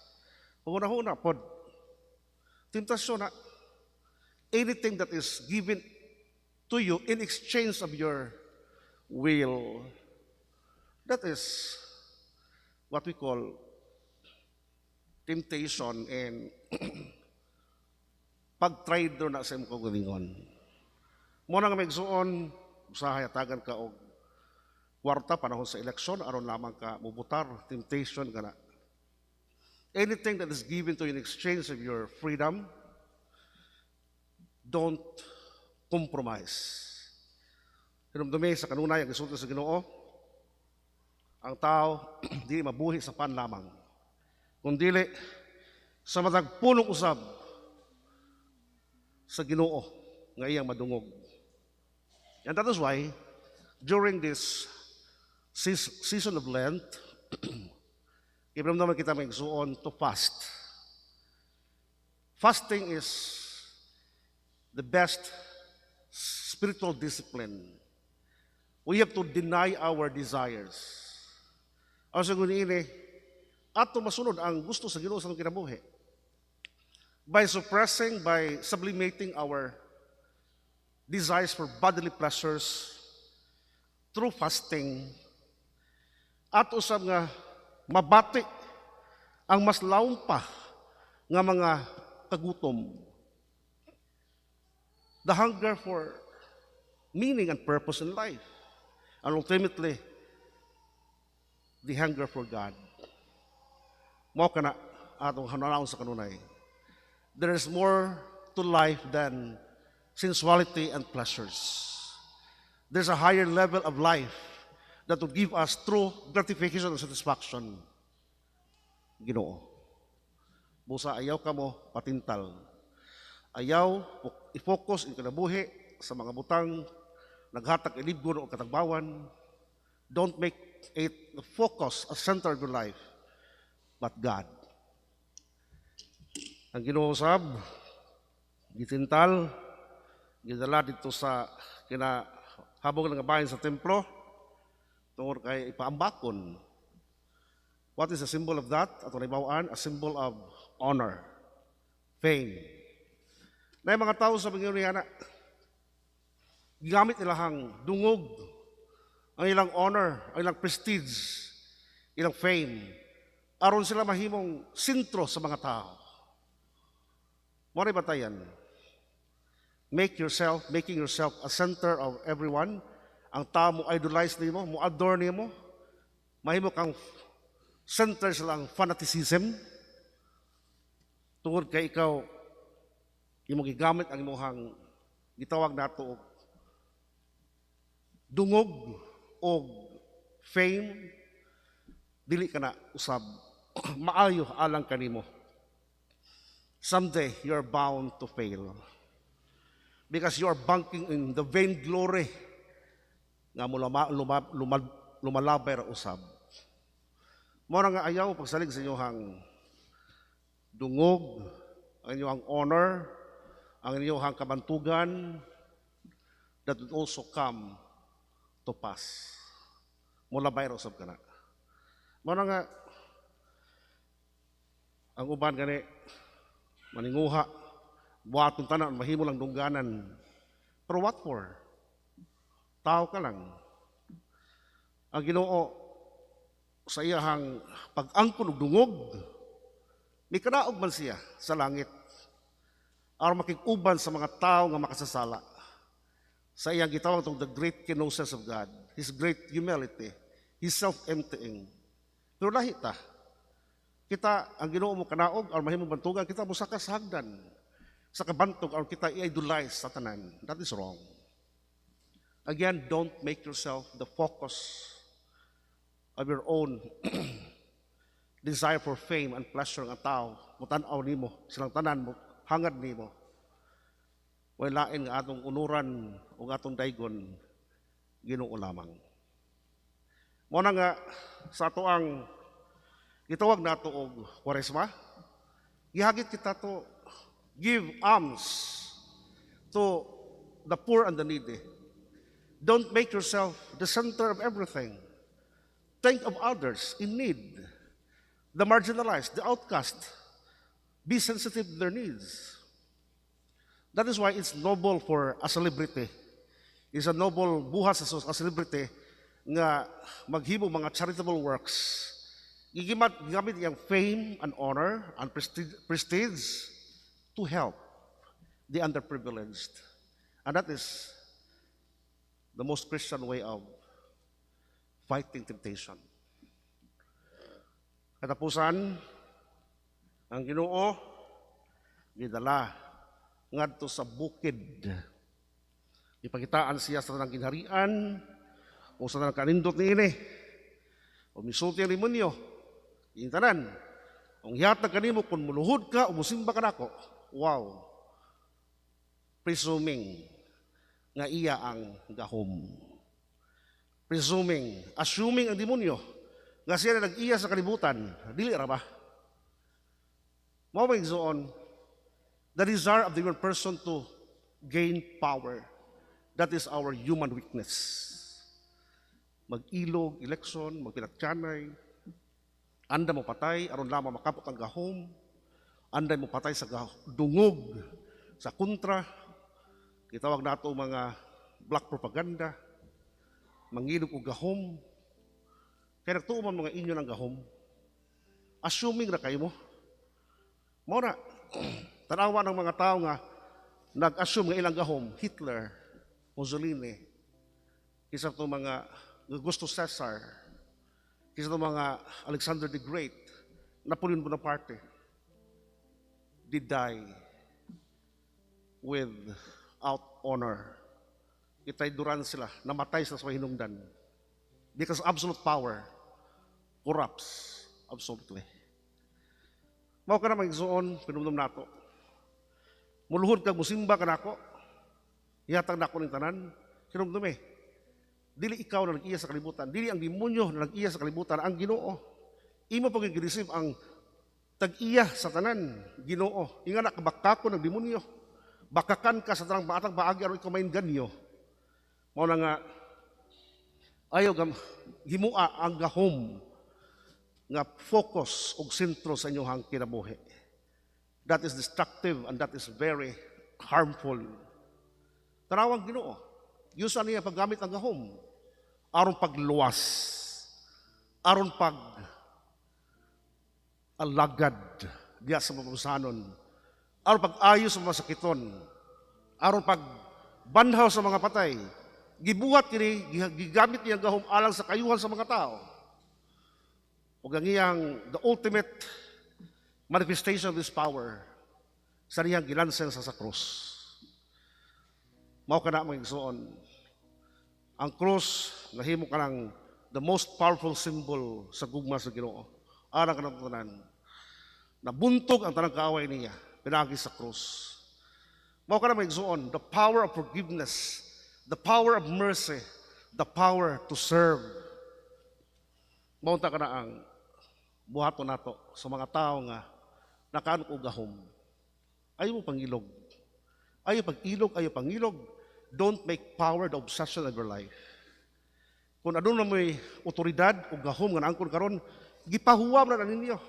panguna-huna pod, temptasyon na, anything that is given to you in exchange of your will, that is what we call temptation and pag-trader na sa imong kaugalingon. Mao na nga, mga igsuon, usahay hatagan ka og kwarta panahon sa eleksyon aron lamang ka mubutar, temptation kana. Anything that is given to you in exchange of your freedom, don't compromise. Hinumdumi sa kanunay ang gisulti sa Ginoo, ang tao di mabuhi sa pan lamang, kundili sa matag pulong usab sa Ginoo nga iyang madungog. And that is why during this season of Lent, naman kita, mga igsuon, to fast. Fasting is the best spiritual discipline. We have to deny our desires. Ang sa ini, ato masunod ang gusto sa Ginoo sa atong kinabuhi. By suppressing, by sublimating our desires for bodily pleasures through fasting, at usab nga mabati ang mas lawom pa nga mga kagutom. The hunger for meaning and purpose in life. And ultimately, the hunger for God. Mao kana atong hananaon sa kanunay. There is more to life than sensuality and pleasures. There's a higher level of life that will give us true gratification and satisfaction. Ginoo. Busa ayaw kamo patintal. Ayaw i-focus ang kinabuhi sa mga butang naghatag ilibgon o katagbawan. Don't make it the focus, a center of your life, but God. Ang Ginoo sab gitintal, gidala dito sa kinahabog nga bahin sa templo tungod kay ipaambakon. What is the symbol of that? Ato nahibaw-an, a symbol of honor, fame. Na mga tao sa Panginoon na gigamit ilahang dungog, ang ilang honor, ang ilang prestige, ilang fame, aron sila mahimong sentro sa mga tao. Mao batayan. Making yourself a center of everyone. Ang tao mo idolize nimo, mo adore nimo, mahimo kang center sa ilang fanaticism. Tungod kay ikaw imong gigamit ang imong gitawag nato og dungog o fame, dili ka na usab maayo alang kanimo. Someday you're bound to fail because you are banking in the vainglory nga mulama, luma, luma, lumalabay ra usab. Mao nga ayaw pagsalig sa inyong dungog, ang inyong honor, ang inyong kabantugan, that will also come to pass. Mulabay ra usab kana. Mao na nga ang uban gani maninguha, buhaton tanan, mahimo lang dungganan. Pero what for? Tao ka lang. Ang Ginoo sa iyahang pag-angkon og dungog, mikanaog man siya sa langit aron makig-uban sa mga tao nga makasasala. Sa iyang gitawag tong the great kenosis of God, His great humility, His self-emptying. Pero lahi ta. Kita, ang Ginoo mo kanaog aron mahimong bantugan, kita mosaka sa hagdan, sa kabantog, aron kita i-idolize sa tanan. That is wrong. Again, don't make yourself the focus of your own desire for fame and pleasure nga tao. Mutan-aw nimo, silang tanan mo, hangad nimo. Way lain nga atong unuran o atong daygon, Ginoo lamang. Mao na nga sa ato ang gitawag nato og Kwaresma, gihagit kita to give alms to the poor and the needy. Don't make yourself the center of everything. Think of others in need, the marginalized, the outcast. Be sensitive to their needs. That is why it's noble for a celebrity. It's a noble buhat sa a celebrity nga maghimo mga charitable works. Gigamit iyang fame and honor and prestige to help the underprivileged. And that is the most Christian way of fighting temptation. Katapusan, ang Ginoo gidala ngadto sa bukid. Ipakitaan siya sa tanang ginharian o sa tanang kanindot niini. O misulti ang demonyo, iyang tanan. Ang hihatag kanimo kung muluhod ka o musimba ka nako. Wow. Presuming nga iya ang gahom. Presuming, assuming ang demonyo nga siya na nag-iya sa kalibutan, dili ra ba? Mao ba, igsoon, the desire of the human person to gain power. That is our human weakness. Mag-ilog, eleksyon, magpinatyanay, anda mo patay, aron lamang makapot ang gahom, Anday mo patay sa dungog, sa kontra, gitawag nato mga black propaganda, mangilog og gahom. Kaya nagtuo man mga inyo ng gahom. Assuming ra kayo mo. Mao na, tanawa ng mga tao nga nag-assume nga ilang gahom, Hitler, Mussolini, isa itong mga Augusto Caesar, isa itong mga Alexander the Great, Napoleon Bonaparte, did die without honor. Itrayduran sila, namatay sila sa hinungdan. Because absolute power corrupts absolutely. Mao ka na, mga igsoon, pinumdum nato. Muluhod kag musimba ka nako, ihatag nako ning tanan, hinumdum eh. Dili ikaw na nag-iya sa kalibutan, dili ang demonyo na nag-iya sa kalibutan, ang Ginoo. Imo pag receive ang tag-iya sa tanan, Ginoo. Inga na kabakako ng demonyo. Bakakan ka sa tanang baatang baagi aron ikaw mainganyo. Mao na nga ayaw gam himua ang gahom nga focus og sentro sa inyong kinabuhi. That is destructive and that is very harmful. Tanawang Ginoo. Yusa niya paggamit ang gahom aron pagluwas, aron pag alagad diya sa mapabusanon, aron pag-ayo sa mga sakiton, aron pag banhaw sa mga patay. Gibuhat kini, gigamit niya ang gahom alang sa kayuhan sa mga tao. Ug ang iyang the ultimate manifestation of this power sa iyang gilansang sa krus. Mao kana, mga igsoon. Ang krus nahimo kanang the most powerful symbol sa gugma sa Ginoo. Ara kanang tanan. Nabuntog ang tanang kaaway niya pinaagi sa krus. Mao kana, mga igsoon, the power of forgiveness, the power of mercy, the power to serve. Mao ta kana ang buhaton nato sa mga tao nga nakaanok og gahom. Ayaw mo pangilog. Ayaw pag-ilog, ayaw pangilog. Don't make power the obsession of your life. Kung aduna mo'y otoridad o gahom nga naangkon karon, gipahuwam na ninyo.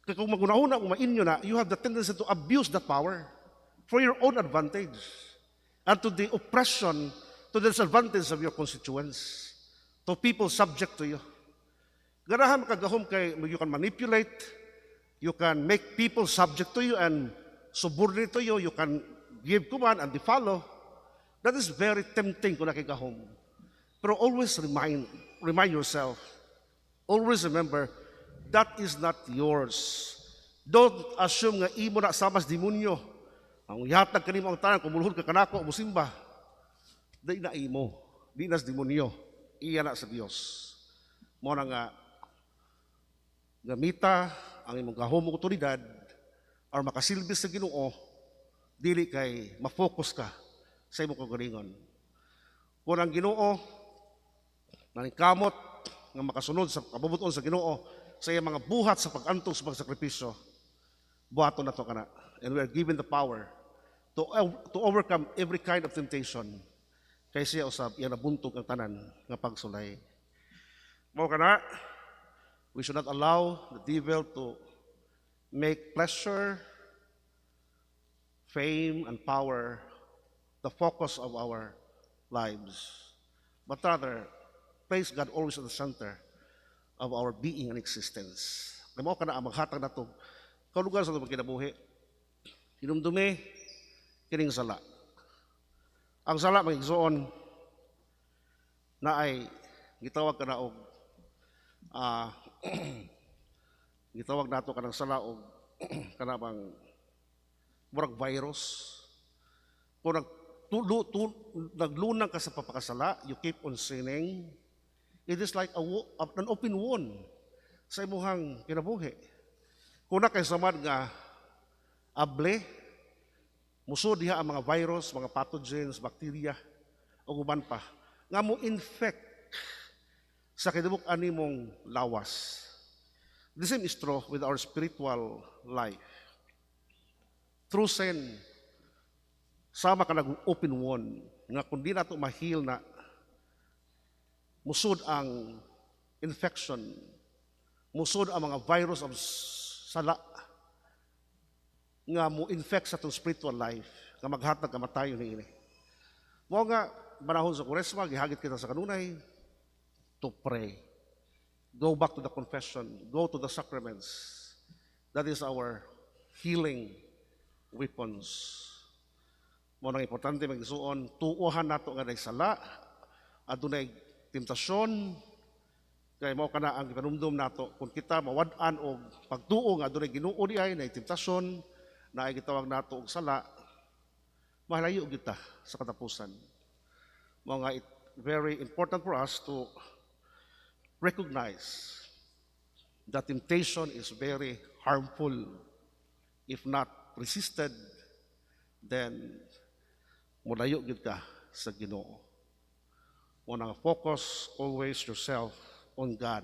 Kaya kung magunahuna kung mainyo na, you have the tendency to abuse that power for your own advantage and to the oppression, to the disadvantage of your constituents, to people subject to you. Ganahan makagahom kay you can manipulate, you can make people subject to you and subordinate to you, you can give command and they follow. That is very tempting kung nakigahom. Pero always remind yourself, always remember, that is not yours. Don't assume nga imo na sama sa demonyo. Ang yatag kanimo ang tanan, kung muluhod ka kanako, musimba. Di na imo, di na sa demonyo, iya na sa Dios. Mao na nga gamita ang imong gahom ug otoridad or makasilbi sa Ginoo, dili kay ma-focus ka sa imong kaugalingon. Kung ang Ginoo naningkamot nga makasunod sa kabubuton sa Ginoo sa iyang mga buhat sa pag-antong sa pagsakripisyo, buhaton nato kana. And we are given the power to overcome every kind of temptation kay siya usab iyang nabuntog ang tanan nga pagsulay. Mao kana, we should not allow the devil to make pleasure, fame, and power the focus of our lives, but rather place God always at the center of our being and existence. Kaya mao kana ang maghatag nato kalugar sa atong kinabuhi. Hinumdumi kining sala. Ang sala, mga igsoon, na ay gitawag kana og gitawag nato kanang sala og kana bang murag virus. Kung naglunang ka sa papakasala, you keep on sinning, it is like an open wound sa imuhang kinabuhi. Kung na kay samad nga able, musod diha ang mga virus, mga pathogens, bacteria, o uban pa, nga mo infect sa kinabuk-an nimong lawas. The same is true with our spiritual life. Through sin, sama ka nag-open wound, nga kung di nato ma-heal na, musod ang infection, musod ang mga virus of sala. Nga mo infect sa atong spiritual life, nga maghatag kamatayon niini. Mao nga panahon sa Kuresma, gihagit kita sa kanunay to pray. Go back to the confession, go to the sacraments. That is our healing weapons. Mao nang importante, mga igsuon, tuohan nato nga nay sala, adunay temptasyon, kay mao kana ang gipanumdum nato kung kita mawad-an og pagtuo nga adunay Ginoo diay, nay temptasyon, naay gitawag nato og sala, malayo kita sa katapusan. Mao nga it very important for us to recognize that temptation is very harmful. If not resisted, then mulayo gyud ka sa Ginoo. Mao nga focus always yourself on God.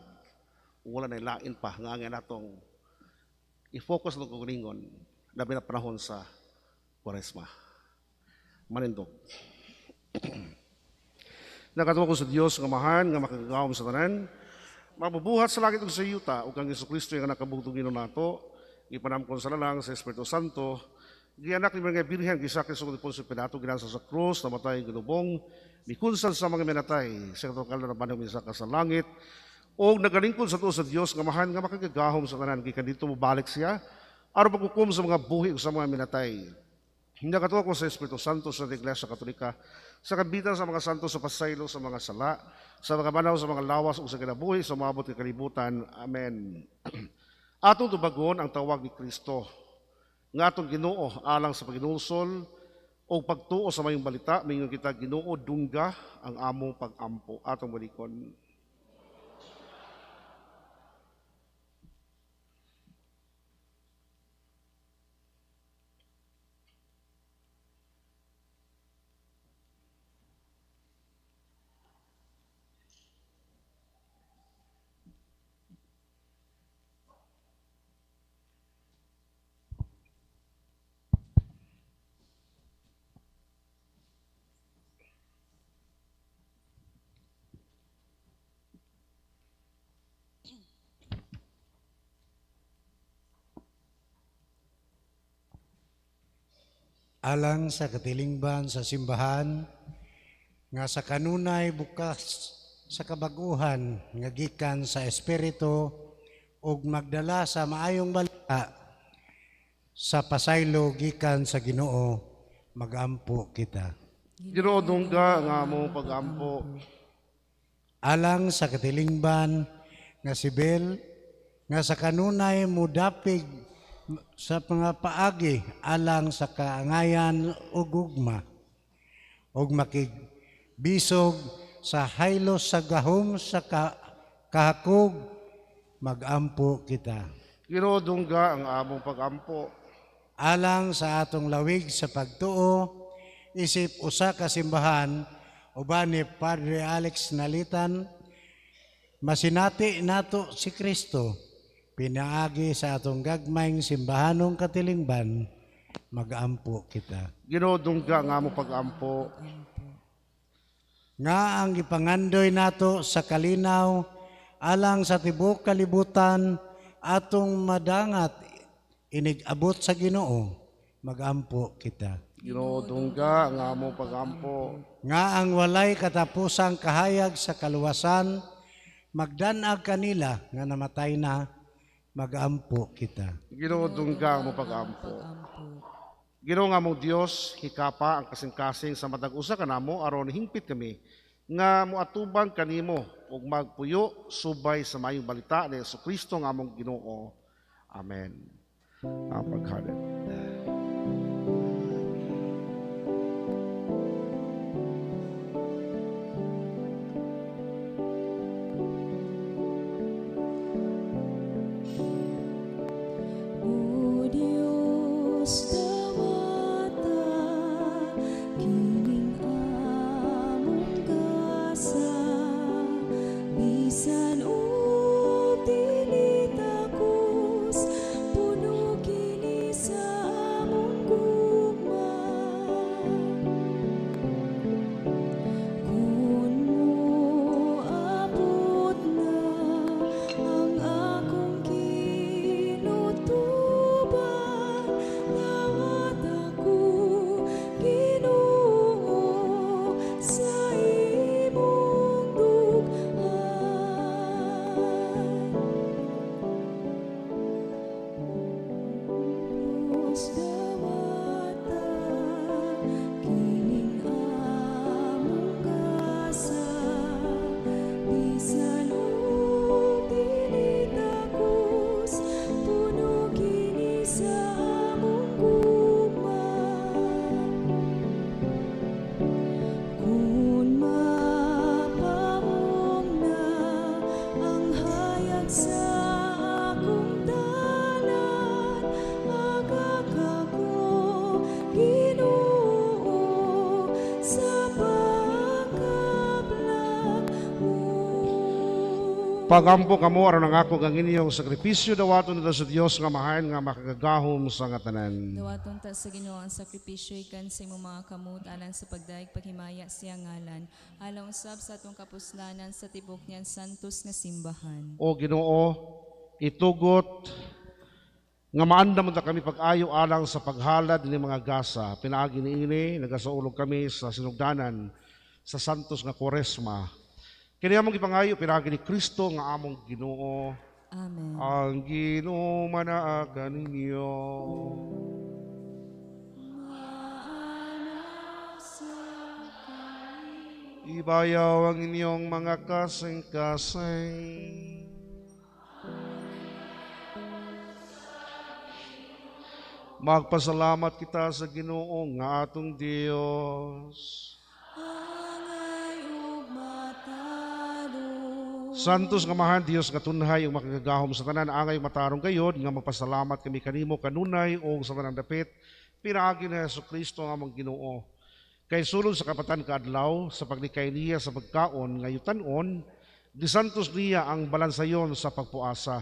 Wala na lain pa nga ang natong i-focus ng kaugalingon, labi na panahon sa Kwaresma. Manindog. Nakatuo ko sa Dios nga Amahan nga makagagahom sa tanan, mabubuhat sa langit ug sa yuta, ug kang Kristo nga nakabugtong Ginoo nato, gipanamkon sa lalang sa Espiritu Santo, gianak ni mga Birhen, gisakit sa Poncio Pilato, ginasa sa krus, namatay, ginubong, mikunsal sa mga minatay, sa katong na banong misaka sa langit, o nagalingkod sa tuo sa Dios nga Amahan nga makagagahom sa tanan, gikan didto mobalik siya aron paghukom sa mga buhi ug sa mga minatay. Nakatuo ko sa Espiritu Santo, sa Iglesia Katolika, sa kabitan sa mga santo, sa pasaylo sa mga sala, sa mga banaw sa mga lawas ug sa kinabuhi sa moabot nga kalibutan. Amen. Atong tubagon ang tawag ni Kristo nga atong Ginoo alang sa paghinulsol o pagtuo sa mayong balita. Mingon kita, Ginoo, dungga ang among pagampo. Atong balikon. Alang sa katilingban sa simbahan nga sa kanunay bukas sa kabaguhan nga gikan sa Espiritu ug magdala sa maayong balita sa pasaylo gikan sa Ginoo, magampo kita. Ginoo, dungga ang among pagampo. Alang sa katilingban nga sibil nga sa kanunay mudapig sa mga paagi alang sa kaangayan ug gugma ug makigbisog sa haylos sa gahom sa kahakog, magampo kita. Ginoo, dungga ang among pagampo. Alang sa atong lawig sa pagtuo isip usa ka simbahan uban ni Padre Alex Nalitan, masinati nato si Kristo pinaagi sa atong gagmayng simbahanong katilingban, magampo kita. Ginoo, dungga ang among pagampo. Nga ang gipangandoy nato sa kalinaw alang sa tibuok kalibutan atong madangat inig-abot sa Ginoo, magampo kita. Ginoo, dungga ang among pagampo. Nga ang walay katapusang kahayag sa kaluwasan magdanag kanila nga namatay na, magampo kita. Ginoo, dungga ang among pagampo. Ginoo nga among Dios, hikapa ang kasing-kasing sa matag usa kanamo aron hingpit kami nga moatubang kanimo ug magpuyo subay sa maayong balita ni Hesukristo nga among Ginoo. Amen. Ang paghalit. O Dios, dawata kining among gasa, bisan og dili takos, puno kini sa Pagampo kamo aron ang ako kang inyong sakripisyo dawaton nila sa Dios nga Amahan nga makagagahom sa nga tanan. Dawaton ta sa Ginoo ang sakripisyo ikan sa imong mga kamot alang sa pagdayeg paghimaya sa iyang ngalan, alang usab sa atong kapuslanan sa tibok niyan santos nga simbahan. O Ginoo, itugot nga maandam ta kami pag-ayo alang sa paghalad ni mga gasa. Pinaagi niini nagasaulog kami sa sinugdanan sa santos nga Kwaresma. Kini among gipangayo pinaagi ni Kristo nga among Ginoo. Amen. Ang Ginoo manaa kaninyo. Ibayaw ang inyong mga kasing-kasing. Magpasalamat kita sa Ginoo nga atong Dios. Santos nga Amahan, Dios nga tunhay ug makagagahom sa tanan, angay matarong gayod nga magpasalamat kami kanimo kanunay ug sa tanang dapit pinaagi ni Hesukristo nga among Ginoo. Kay sulod sa kapatan kaadlaw sa paglikay niya sa pagkaon nga yutan-on, gisantos niya ang balansayon sa pagpuasa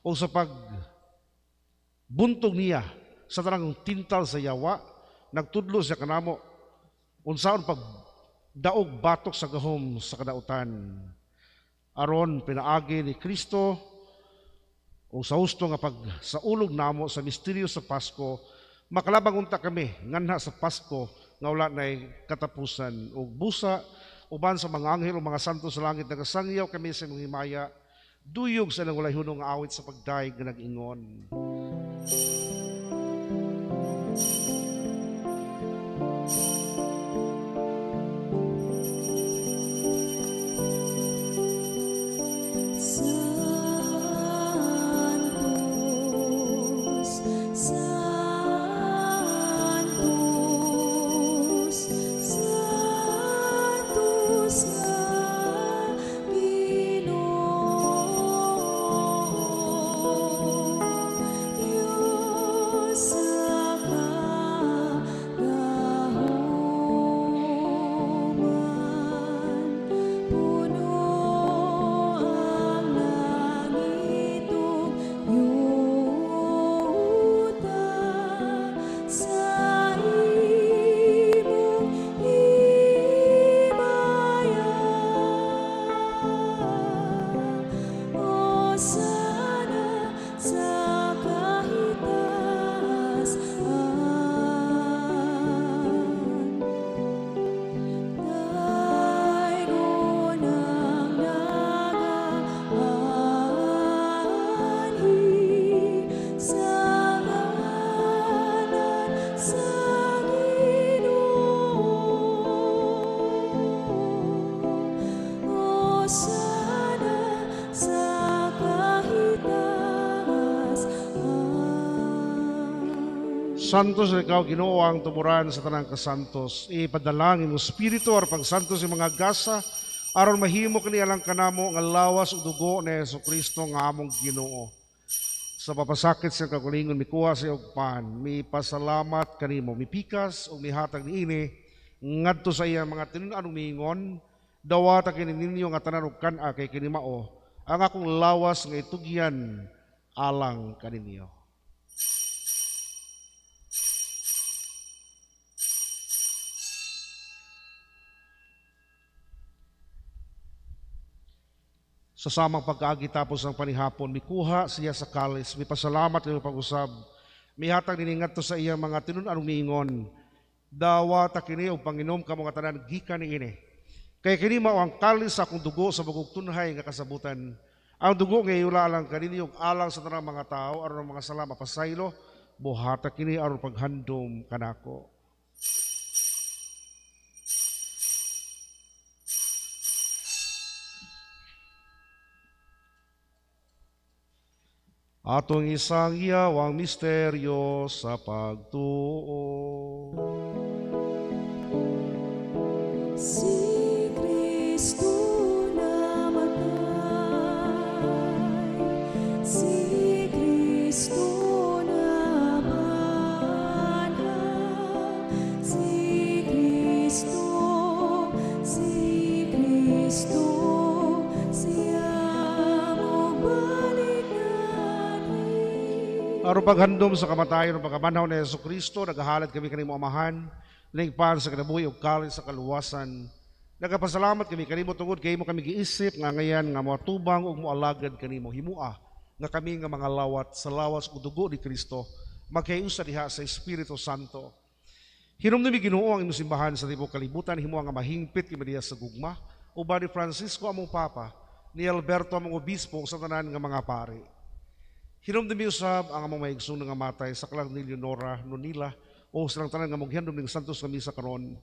o sa pagbuntog niya sa tanang tintal sa yawa, nagtudlo siya kanamo unsaon pagdaog batok sa gahom sa kadautan. Aron pinaagi ni Kristo o sa husto nga pagsaulog namo sa misteryo sa Pasko, makalabang unta kami nganha sa Pasko nga wala nay katapusan. Ug busa uban sa mga anghel o mga santo sa langit nagasangyaw kami sa imong himaya, duyog sa ilang walay hunong nga awit sa pagdayeg nga nag-ingon. Santos ikaw Ginoo ang tumuran sa tanang kasantos. Ipadalangin mo espiritu aron pagsantos sa mga gasa aron mahimo kini alang kanamo nga lawas ug dugo ni Hesukristo nga among Ginoo. Sa papasakit sa kaugalingon mikuha sa og pan, mipasalamat kanimo, mipikas ug mihatag niini ngadto sa iyang mga tinun-an ug miingon, dawata kini ninyo nga tanan og kan-a kay kini mao ang akong lawas nga itugyan alang kaninyo. Sa samang pag-aagi tapos ang panihapon, mikuha siya sa kalis, mipasalamat kay pag-usab, mihatag niningat to sa iyang mga tinun-an ug miingon, dawata kini og panginom kamo nga tanan gikan niini. Kay kini mao ang kalis sa akong dugo sa bugok tunhay nga kasabutan. Ang dugo nga iula alang kaninyo ug alang sa tanang mga tawo aron ang mga sala mapasaylo, buhata kini aron paghandom kanako. Atong isang iyawang misteryo sa pagtuo. Si Kristo namatay, si Kristo nabanhaw, si Kristo, si Kristo siya Aron paghandom sa kamatayon ug pagkabanhaw ni Hesus Kristo, nagahalad kami kanimo Amahan, lingpan sa kinabuhi ug kalit sa kaluwasan. Nagapasalamat kami kanimo tungod kay imo kami giisip nga ngayan nga moatubang ug moalagad kanimo. Himua nga kami nga mga lawat sa lawas ug dugo ni Kristo magkayusa diha sa Espiritu Santo. Hinumdumi Ginoo ang imong simbahan sa tibuok kalibutan, himua nga mahingpit kami diha sa gugma uban ni Francisco among Papa, ni Alberto among obispo ug sa tanan nga mga pari. Hinumdumi usab ang among maigsoon nga matay sa kalang ni Leonora Nonila o silang tanan nga mughandom ning santos nga misa karon.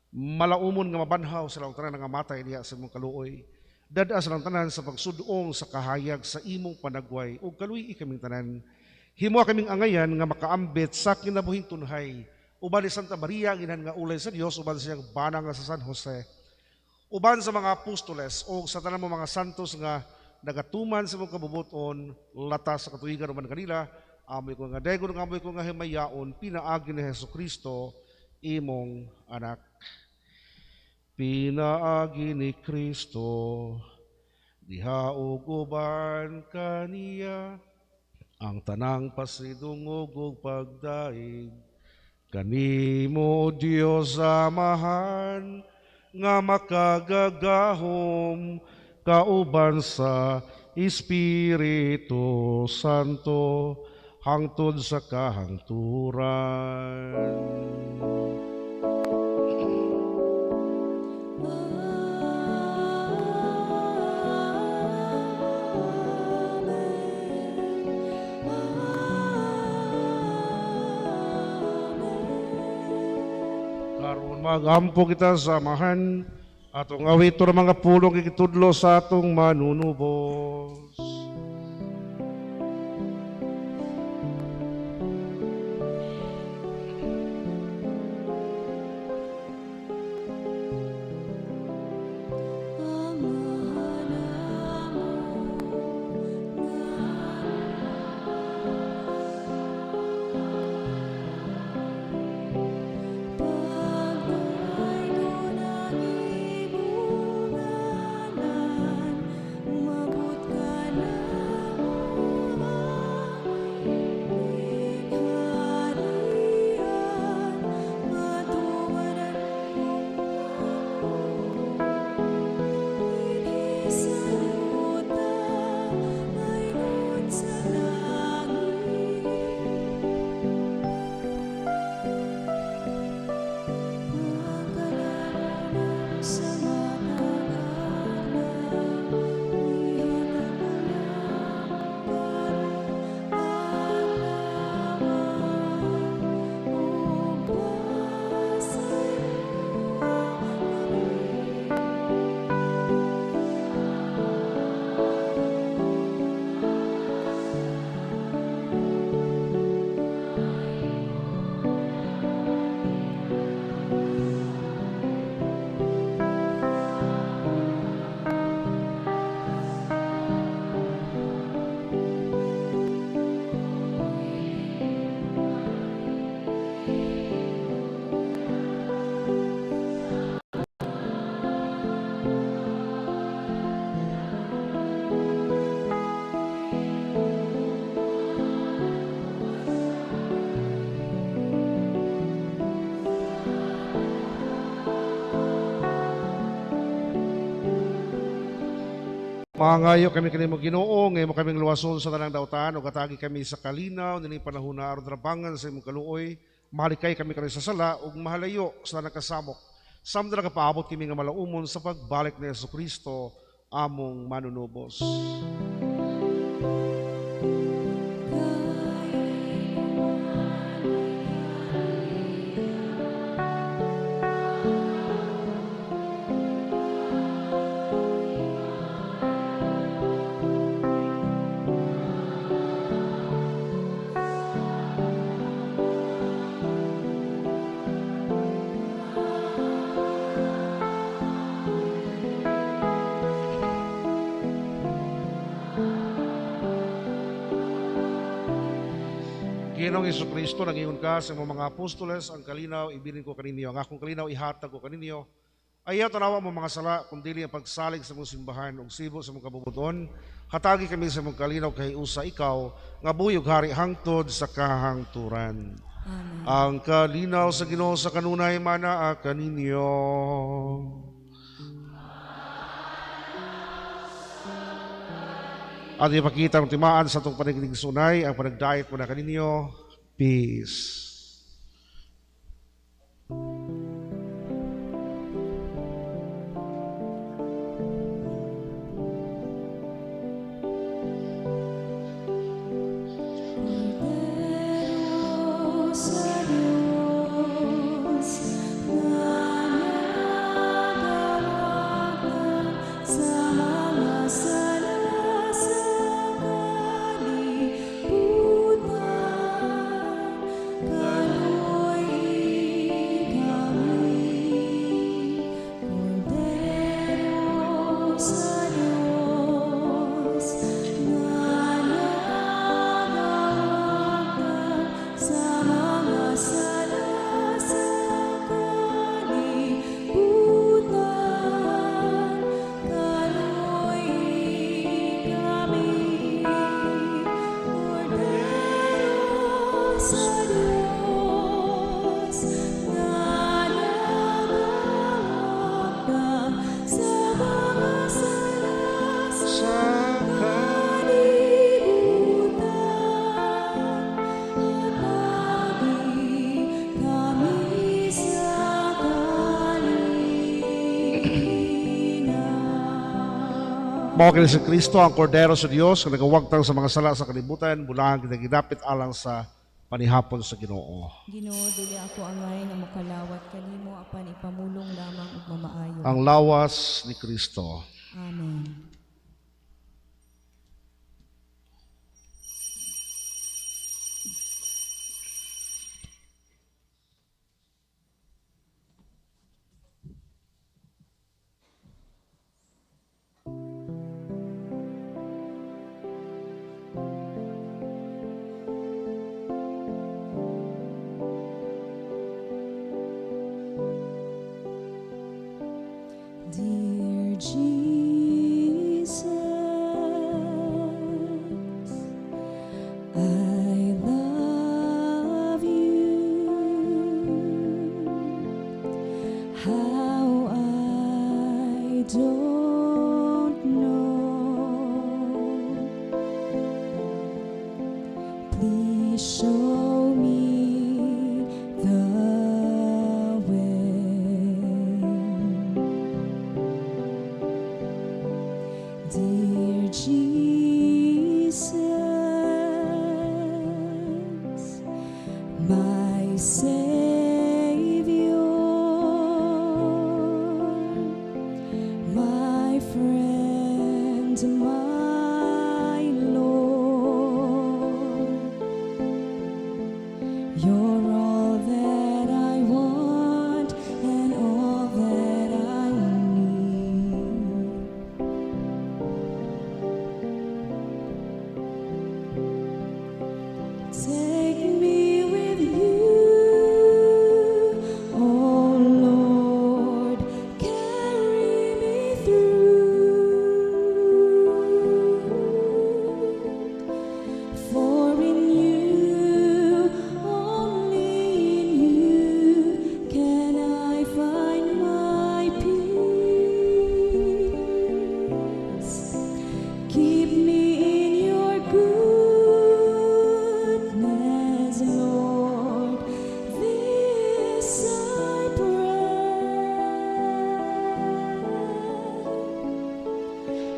Malaumon nga mabanhaw silang tanan nga matay diha sa imong kaluoy. Dad-a silang tanan sa pagsudong sa kahayag sa imong panagway ug kaluy-i kaming tanan. Himua kaming angayan nga makaambit sa kinabuhing tunhay. Uban ni Santa Maria ang inahan nga ulay sa Dios, uban siyang bana nga sa San Jose. Uban sa mga apostoles o sa tanan mo mga santos nga nagatuman sa imong kabubuton, latas sa katuigan uban kanila, amoy ko nga dagon, amoy ko nga himayaon, pinaagi ni Hesus Kristo, imong anak. Pinaagi ni Kristo, diha ug uban kaniya, ang tanang pasidungog ug pagdaig, kanimo Dios Amahan, nga makagagahom, kauban sa Espiritu Santo, hangtod sa kahangturan. Karon magampo kita sa Amahan, atong awito ng mga pulong ikitudlo sa atong manunubos. Mangayo kami kanimo Ginoo, ngayon mo kaming luwason sa tanang dautan ug atagi kami sa kalinaw nining panahona aron trabangan sa imong kaluoy, mahalikay kami karon sa sala ug mahalayo sa tanang kasamok. Samtang nakapaabot kami nga malaumon sa pagbalik ni Hesus Kristo among manunubos. Ginoong Jesucristo, nangingon ka sa imong mga apostoles, ang kalinaw ibilin ko kaninyo, ang akong kalinaw ihatag ko kaninyo, Ayaw tanawa mo mga sala, kung dili ang pagsalig sa mong simbahan ug sibo sa mong kabubuton, hatagi kami sa mong kalinaw kay usa ikaw, nga buyog hari hangtod sa kahangturan. Amen. Ang kalinaw sa Ginoo sa kanunay manaa kaninyo. At ipakita ang timaan sa itong panignig sunay, ang panagdayat mo na kaninyo. Peace. Kordero sa Diyos, nga nagawagtang sa mga sala sa kalibutan, kaluoy kami. Kordero sa Diyos, nga nagawagtang sa mga sala sa kalibutan, kaluoy kami. Kordero sa Diyos, nga nagawagtang sa mga sala sa kalibutan, hatagi kami sa kalinaw. Mao kini si Kristo ang Kordero sa Dios nga nagawagtang sa mga sala sa kalibutan, bulahan kita gidapit alang sa panihapon sa Ginoo. Ginoo, dili ako angay nga mokalawat kanimo apan ipamulong lamang ug mamaayo. Ang lawas ni Kristo. Amen. Dear Jesus, I love you. How I don't know. Please show me the way. Dear Jesus, my Savior, my friend, my Lord, you're all that I want and all that I need. Take me with you, oh Lord, carry me through. For in you, only in you, can I find my peace. Keep me in your goodness, Lord. This I pray.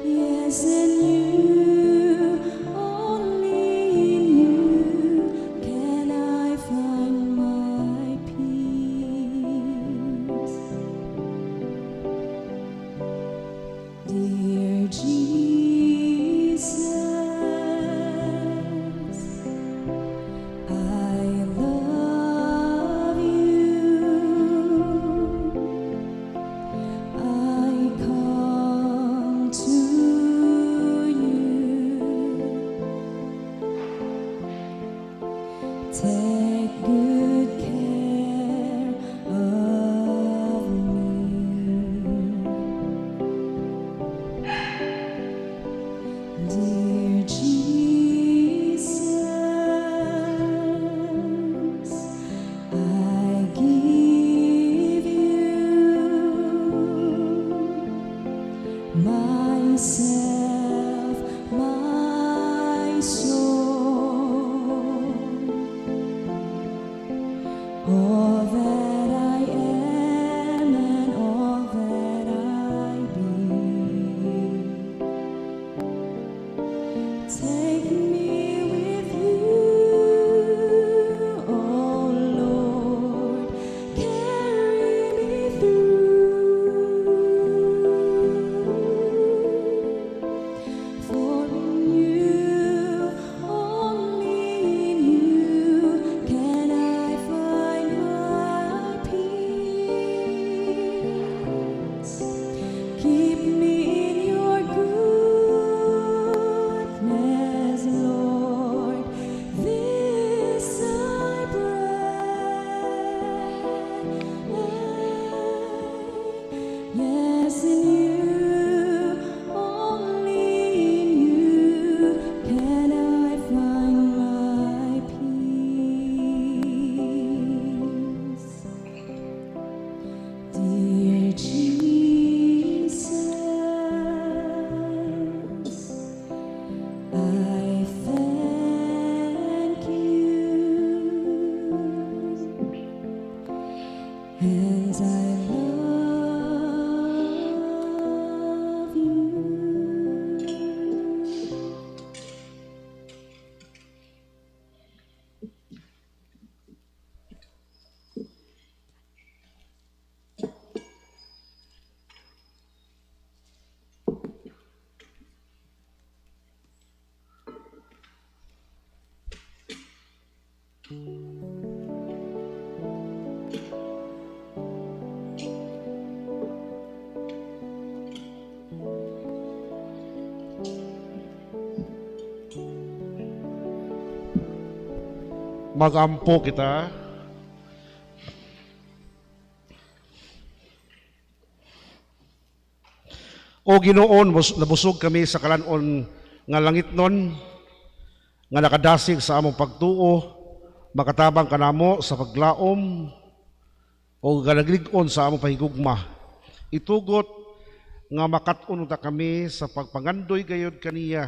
Yes, in you, only in you, can I find my peace. Dear Jesus, I love you. I come to you. Take good care of me. Magampo kita. O Ginoo, nabusog kami sa kalan-on nga langitnon, nga nakadasig sa among pagtuo, makatabang kanamo sa paglaom o ganaglig-on sa among pahigugma. Itugot nga makat-on ta kami sa pagpangandoy gayod kaniya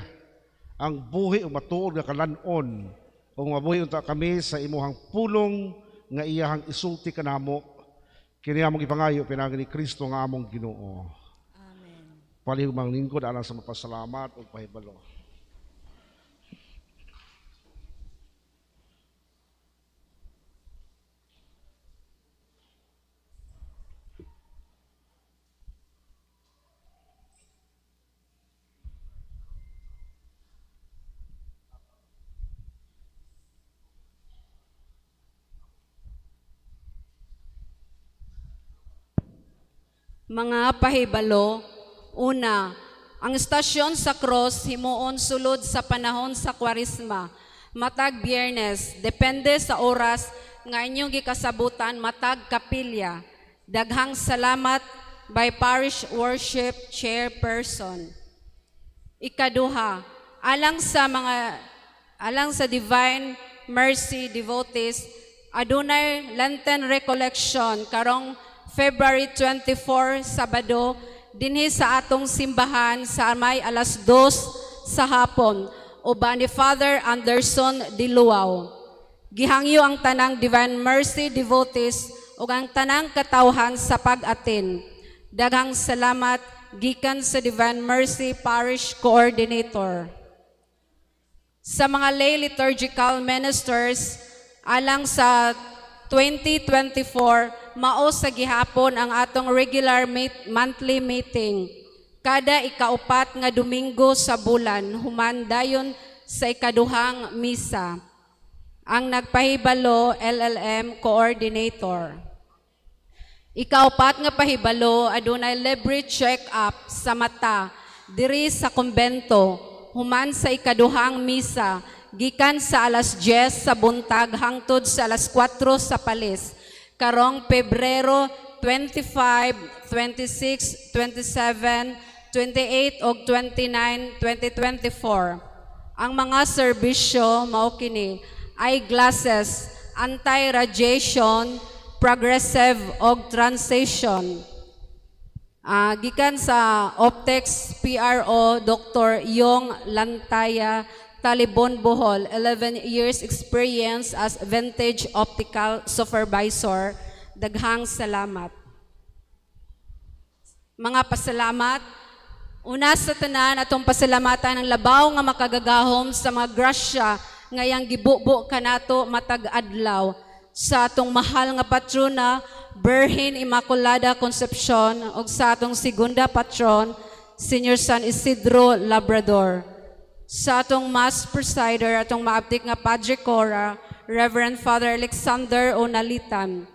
ang buhi o matuod nga kalan-on, o mabuhi unta kami sa imuhang pulong nga iyahang isulti kanamo. Kini among ipangayo pinaagi ni Kristo nga among Ginoo. Amen. Palihog mang lingkod alang sa mapasalamat ug pahibalo. Mga pahibalo, una, ang estasyon sa cross himuon sulod sa panahon sa Kwaresma, matag Biyernes, depende sa oras nga inyong gikasabutan matag kapilya. Daghang salamat by Parish Worship Chairperson. Ikaduha, alang sa Divine Mercy devotees, adunay Lenten Recollection karong February 24, Sabado, dinhi sa atong simbahan sa may 2:00 sa hapon, uban ni Father Anderson Diluaw. Gihangyo ang tanang Divine Mercy devotees ug ang tanang katawhan sa pag-atin. Daghang salamat gikan sa Divine Mercy Parish Coordinator. Sa mga lay liturgical ministers, alang sa 2024, mao sa gihapon ang atong regular monthly meeting. Kada ikaupat nga Domingo sa bulan, human dayon sa ikaduhang misa. Ang nagpahibalo, LLM Coordinator. Ikaupat nga pahibalo, adunay libre check-up sa mata, diri sa kumbento, human sa ikaduhang misa, gikan sa 10:00 sa buntag hangtod sa 4:00 sa palis. Karong Pebrero 25, 26, 27, 28 ug 29, 2024. Ang mga serbisyo mao kini: eyeglasses, anti-radiation, progressive og transition. Gikan sa Optics PRO Dr. Yong Lantaya, Talibon, Bohol, 11 years experience as vintage optical supervisor. Daghang salamat. Mga pasalamat. Una sa tanan, atong pasalamatan ang labaw nga makagagahom sa mga grasya ngayang gibubo kanato matag adlaw sa atong mahal nga patrona Birhen Immaculada Concepcion ug sa atong segunda patron Senior San Isidro Labrador. Sa atong mass presider, atong maabtik nga Padre Cora, Reverend Father Alexander Onalitan.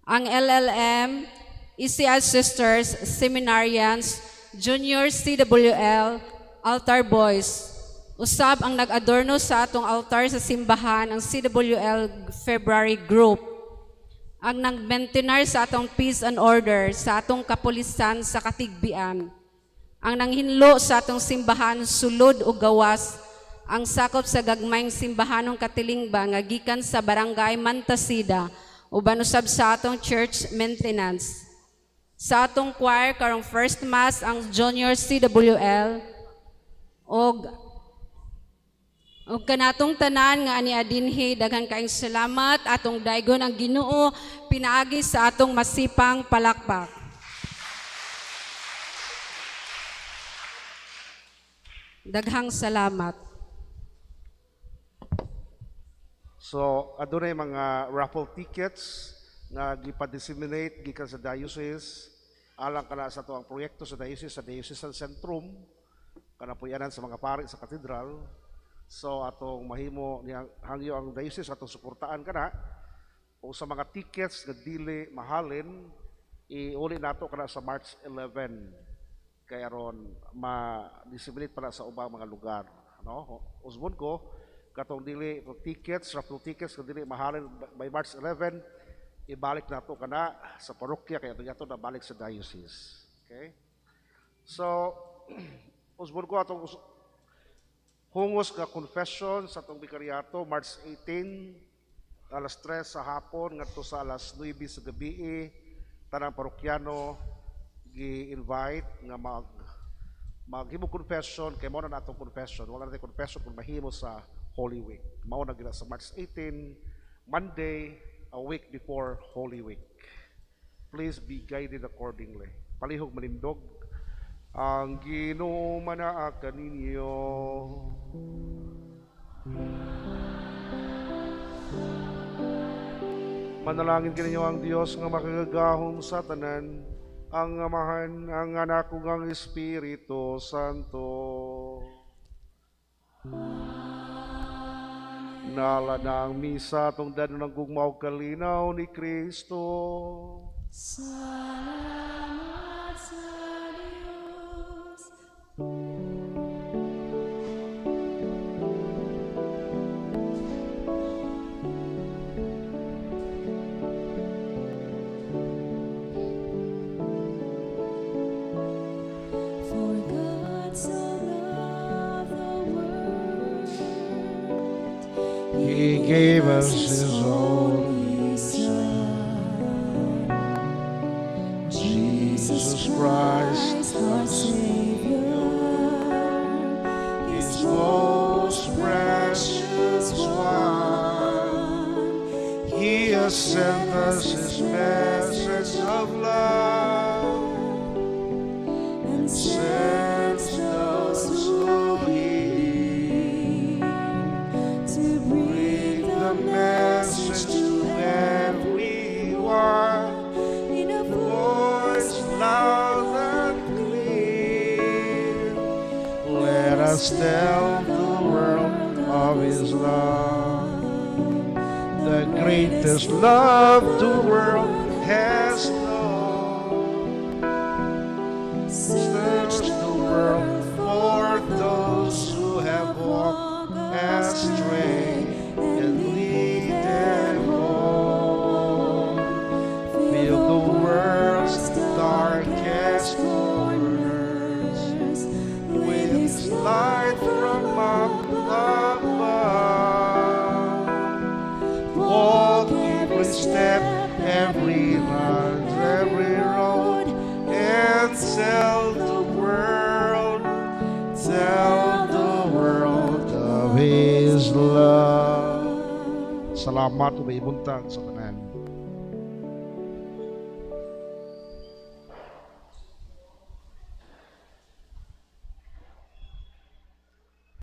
Ang LLM, ECI Sisters, Seminarians, Junior CWL, Altar Boys. Usab ang nag-adorno sa atong altar sa simbahan, ang CWL February Group. Ang nag-maintainer sa atong peace and order, sa atong kapulisan sa Katigbian. Ang nanghinlo sa atong simbahan, sulod o gawas, ang sakop sa gagmayng simbahanong katilingba nga gikan sa barangay Mantasida, uban usab sa atong church maintenance. Sa atong choir karong first mass ang Junior CWL og kanatong tanan nga ani adinhi, daghan kaayong salamat. Atong daygon ang Ginoo pinaagi sa atong masipang palakpak. Daghang salamat. So, adunay mga raffle tickets nga gipa-disseminate gikan sa diocese alang kana sa atuang proyekto sa diocese, sa Diocesan Centrum, kanapuyanan sa mga pari sa katedral. So atong mahimo niya hangyo ang diocese atong suportaan kana o sa mga tickets nga dili mahalin, iuli nato kana sa March 11 kay aron ma-disseminate para sa ubang mga lugar, no? Usbon ko Katong dili tickets, raffle tickets kung dili mahalin by March 11, ibalik nato kana sa parokya kay ato na balik sa diocese. Okay? So, usbon ko atong hungos nga confession sa atong bikariato March 18 alas 3 sa hapon ngadto sa alas 9 sa gabi, tanang parokyano gi-invite nga maghimo confession kay mao na atong confession. Wala na confession kung mahimo sa Holy Week. Mao na gina sa March 18, Monday, a week before Holy Week. Please be guided accordingly. Palihog malindog. Ang Ginoo manaa kaninyo. Manalangin kaninyo ang Dios nga makagagahom sa tanan, ang Amahan, ang Anak ug ang Espiritu Santo. Nala na ang misa atong danon ang gugma ug kalinaw ni Kristo. Salamat sa Dios. For God so loved the world, He gave us His only Son, Jesus Christ, our Savior, His most precious one. He has sent us His message of love and sends those who heed to bring bring the message to everyone. In a Voice loud and clear. Let us tell the world of His love, the greatest love the world has known. Search the world for those who have walked astray and lead them home. Fill the world's darkest corners with His light from up above. Walk every step, every line, every road, and tell the world of His love. Salamat, may buntag sa tanan.